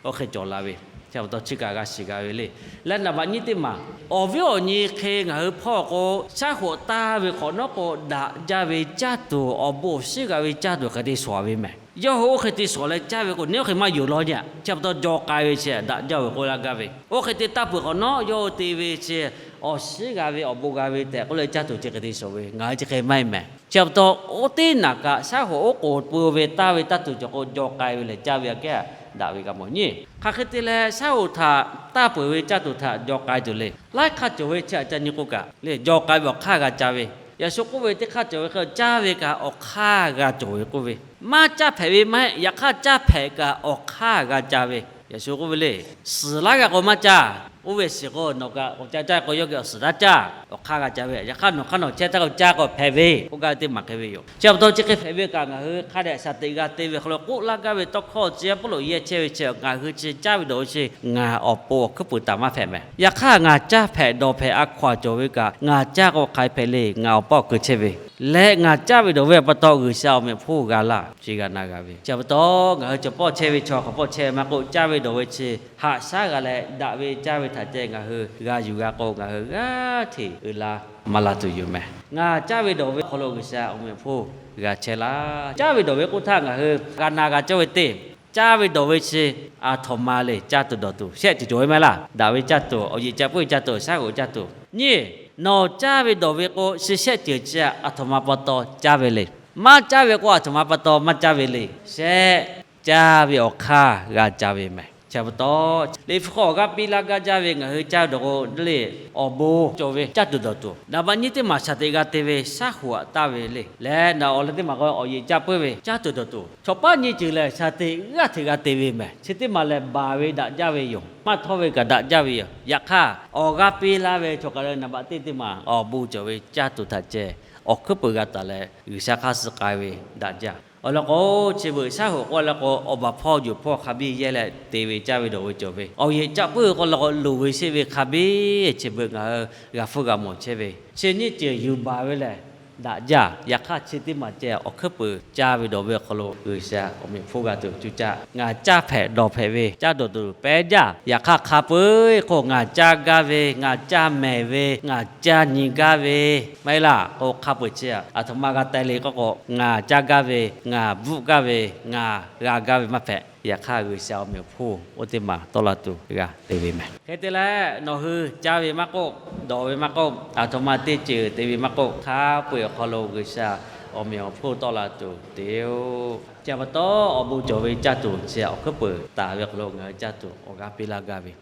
Oˇ hk'e cawˬ la ve, chi pa taw chi kaꞈ g'a shiˍ g'a ve le. Leh naˍ baꞈ nyiˇ teˇ maˬ, awˬ viˉ awˬ nyi hk'e ngaˬ hui hpawˇ k'o, shaˉ hoꞈ taˇ ve hk'awꞈ nawˉ k'o, daꞈ jaˇ ve caˇ tuˬ awˬ bon awˬ shiˉ g'a ve caˇ tuˬ hk'e te shawˍ ve mehˍ. Yawˇ hui oˇ hk'e te shawˍ leh caˇ ve k'o, neˇ oˇ hk'e maˇ yonˍ law nyi. Chi pa taw jaw k'ai ve chi daꞈ jaˇ ve k'oˆ laˇ gaˇ ve, oˇ hk'e te taˇ peuˬ hk'awꞈ nawˉ yawˇ hui te ve chi awˬ shiˉ g'a ve awˬ bon g'a ve tehꞈ k'oˆ leh caˇ tuˬ chi hk'e te shawˍ ve, ngaˬ hui chi hk'e maˇ heˆ mehˍ. Chi pa taw oˇ teˇ naꞈ kaꞈ shaˉ hoꞈ oˉ k'oˍ pui ve taˇ ve taˇ tuˬ cawˬ k'o, jaw k'ai ve lehˬ caˇ ve aꞈ kehˉ daꞈ ve g'a mawˬ nyi. Hk'aˬ hk'e te leh shaˉ hoꞈ htaꞈ taˇ peuˬ ve caˇ tuˬ htaꞈ jaw k'ai tuˬ le. Laiˉ hk'aˇ cawˬ ve chi aꞈ ca nyi k'o kaꞈ le, jaw k'ai ve awˬ hk'aˇ g'a ca ve. Yaꞈ shu k'oˆ ve teˇ hk'aˇ cawˬ ve hk'e caˇ ve kaꞈ awˬ hk'aˇ g'a cawˬ ve k'oˆ ve, maˇ caˇ hpehꞈ ve maˇ heˆ. Yaꞈ hk'aˇ caˇ hpehꞈ kaꞈ awˬ hk'aˇ g'a ca ve. Yaꞈ shu k'oˆ ve le, suhˍ laˇ g'a k'o maˇ caˇ. Oˇ ve shiˍ k'o nawˬ kaꞈ k'awꞈ ca caˇ k'o yawˇ geh awˬ suhˍ taˇ caˇ, awˬ hk'aˇ g'a ca ve. Yaꞈ hk'aˇ nawˬ hk'aˇ nawˬ chehˇ htaˇ k'o caˇ k'o hpehꞈ ve k'oˆ gaˇ ve teˇ maˬ hk'e ve yoˬ. Chi pa taw chi hk'e hpehꞈ ve kaꞈ ngaˬ hui hk'a dehꞈ shaˍ teꞈ g'a te ve hk'aw lo k'oˆ laˇ gaˇ ve tawˇ hkawˇ chi Pawˇluꞈ yehˇ chehˇ ve chi ngaˬ hui chi caˇ ve dawˬ ve chi ngaˬ awˬ pon awˬ hkuiˉ puiˍ taˍ maˇ hpehꞈ mehˍ. Yaꞈ hk'aˇ ngaˬ caˇ hpehꞈ dawˬ hpehꞈ a hkaw-anˬ cawˬ ve kaꞈ ngaˬ caˇ k'o hk'aˬ hk'e hpehꞈ le, ngaˬ awˬ paˇ awˬ keu chehˇ ve leh ngaˬ caˇ ve dawˬ ve pa taw G'uiˬsha awˬ meꞈ awˬ hponˇ g'a laˇ, chi g'a na g'a ve. Chi pa taw ngaˬ hui cawˬ pawˆ chehˇ ve chaw hk'awꞈ pawˆ chehˇ ve maˇ k'oˆ, caˇ ve dawˬ ve chi haꞈ shaˉ g'a leh daꞈ ve caˇ ve htaꞈ ceh ngaˬ hui g'a yuˬ g'a k'o, ngaˬ hui g'aˇ hteꞈ uiˍ la maˇ la tuˬ yoˬ meh. Ngaˬ caˇ ve dawˬ ve awˬ hk'aw lo G'uiˬsha awˬ meꞈ awˬ hponˇ g'a chehˇ laˇ. Caˇ ve dawˬ ve k'oˆ htaˇ ngaˬ hui g'a na g'a cawˇ ve teˇ, caˇ ve dawˬ ve chi aˬ htoꞈ ma le caˇ tuˬ dawˬ tuˬ shehˆ ceuˬ cawˬ ve maˇ heˆ laˇ. Daꞈ ve caˇ tuˬ, awˬ yeꞈ ca puiˉ ve caˇ tuˬ, shaˉ hoꞈ caˇ tuˬ. Nyiˇ, nawˬ caˇ ve dawˬ ve k'o, chi shehˆ ceuˬ chi aˬ htoꞈ ma pa taw caˇ ve le. Maˇ caˇ ve k'o, aˬ htoꞈ ma pa taw maˇ caˇ ve le. Shehˆ, caˇ ve awˬ hk'aˇ g'a ca ve meh. Chi pa taw, Liꞈ hpu hk'aw awˬ g'aˇ piˇ laˇ gaˇ jaˇ ve ngaˬ hui caˇ ve dawˬ k'o, le, awˬ bon cawˬ ve caˇ tuˬ dawˬ tuˬ, naˍ baˆ nyiˇ teˇ maˬ shaˍ teꞈ g'a te ve shaˉ hoꞈ aꞈ taˇ ve le. Leh naˍ awˬ leh teˇ maˬ k'o awˬ yeꞈ ca puiˉ ve caˇ tuˬ dawˬ tuˬ, chaw paˉ nyiˇ ceuˬ lehˬ shaˍ teꞈ g'aˇ hteꞈ g'a te ve meh. Chi teˇ maˬ lehˬ baˬ ve daꞈ jaˇ ve yoˬ. Maˇ htawˇ ve kaꞈ daꞈ jaˇ ve yoˬ. Yaꞈ hk'aˇ, awˬ g'aˇ piˇ laˇ ve chaw kaˬ lo naˍ baˆ teˇ teˇ maˬ awˬ bon cawˬ ve caˇ tuˬ htaꞈ ceh awˬ hkuiˉ peuˬ g'a taˍ leh G'uiˬsha hk'aˇ suh k'ai ve daꞈ jaˇ. Awˬ lawn k'o, chi beuꞈ shaˉ hoꞈ k'oˆ laˇ k'o, awˬ baˬ hpawˇ yuˬ hpawˇ hk'a biˇ yehˇ leh te ve caˇ ve dawˬ ve cawˬ ve, awˬ yeꞈ ca puiˉ ve k'o laˇ k'o, loˍ ve sheˆ ve hk'a biˇ chi beuꞈ ngaˬ hui g'a hpfuhˇ g'a mawˬ chehˇ ve, chi nyiˇ ceuˬ yuˬ baˬ ve lehˬ daꞈ jaˇ. Yaꞈ hk'aˇ, chi teˇ maˬ ceh awˬ hkuiˉ peuˬ caˇ ve dawˬ ve awˬ hk'aw lo G'uiˬsha awˬ meꞈ awˬ hponˇ g'a tuˬ cuˇ caˇ. Ngaˬ caˇ hpehꞈ dawˬ hpehꞈ ve caˇ dawˬ tuˬ pehˉ jaˇ. Yaꞈ hk'aˇ, hk'a peu-eˬ k'o ngaˬ caˇ gaˇ ve, ngaˬ caˇ mehˍ ve, ngaˬ caˇ nyi gaˇ ve maˇ heˆ laˇ k'o, hk'a peu-eˬ chi aˬ htoꞈ ma g'a teh le k'oˆ k'o, ngaˬ caˇ gaˇ ve, ngaˬ bvuhˆ gaˇ ve, ngaˬ g'a gaˇ ve maˇ hpehꞈ. Yaꞈ hk'aˇ, G'uiˬsha awˬ meꞈ awˬ hponˇ oˇ teˇ maˬ tawˆ la tuˬ g'a te ve meh. Hk'e te leh, nawˬ hui caˇ ve maˇ k'oˆ, dawˬ ve maˇ k'oˆ, aˬ htoꞈ ma teˇ ceuˬ te ve maˇ k'oˆ, hk'a peu-eˬ awˬ hk'aw lo G'uiˬsha awˬ meꞈ awˬ hponˇ tawˆ la tuˬ te-oˬ. Chi pa taw, awˬ bon cawˬ ve caˇ tuˬ chi awˬ hkuiˉ peuˬ taˍ ve awˬ hk'aw lo ngaˬ hui caˇ tuˬ awˬ g'aˇ piˇ laˇ gaˇ ve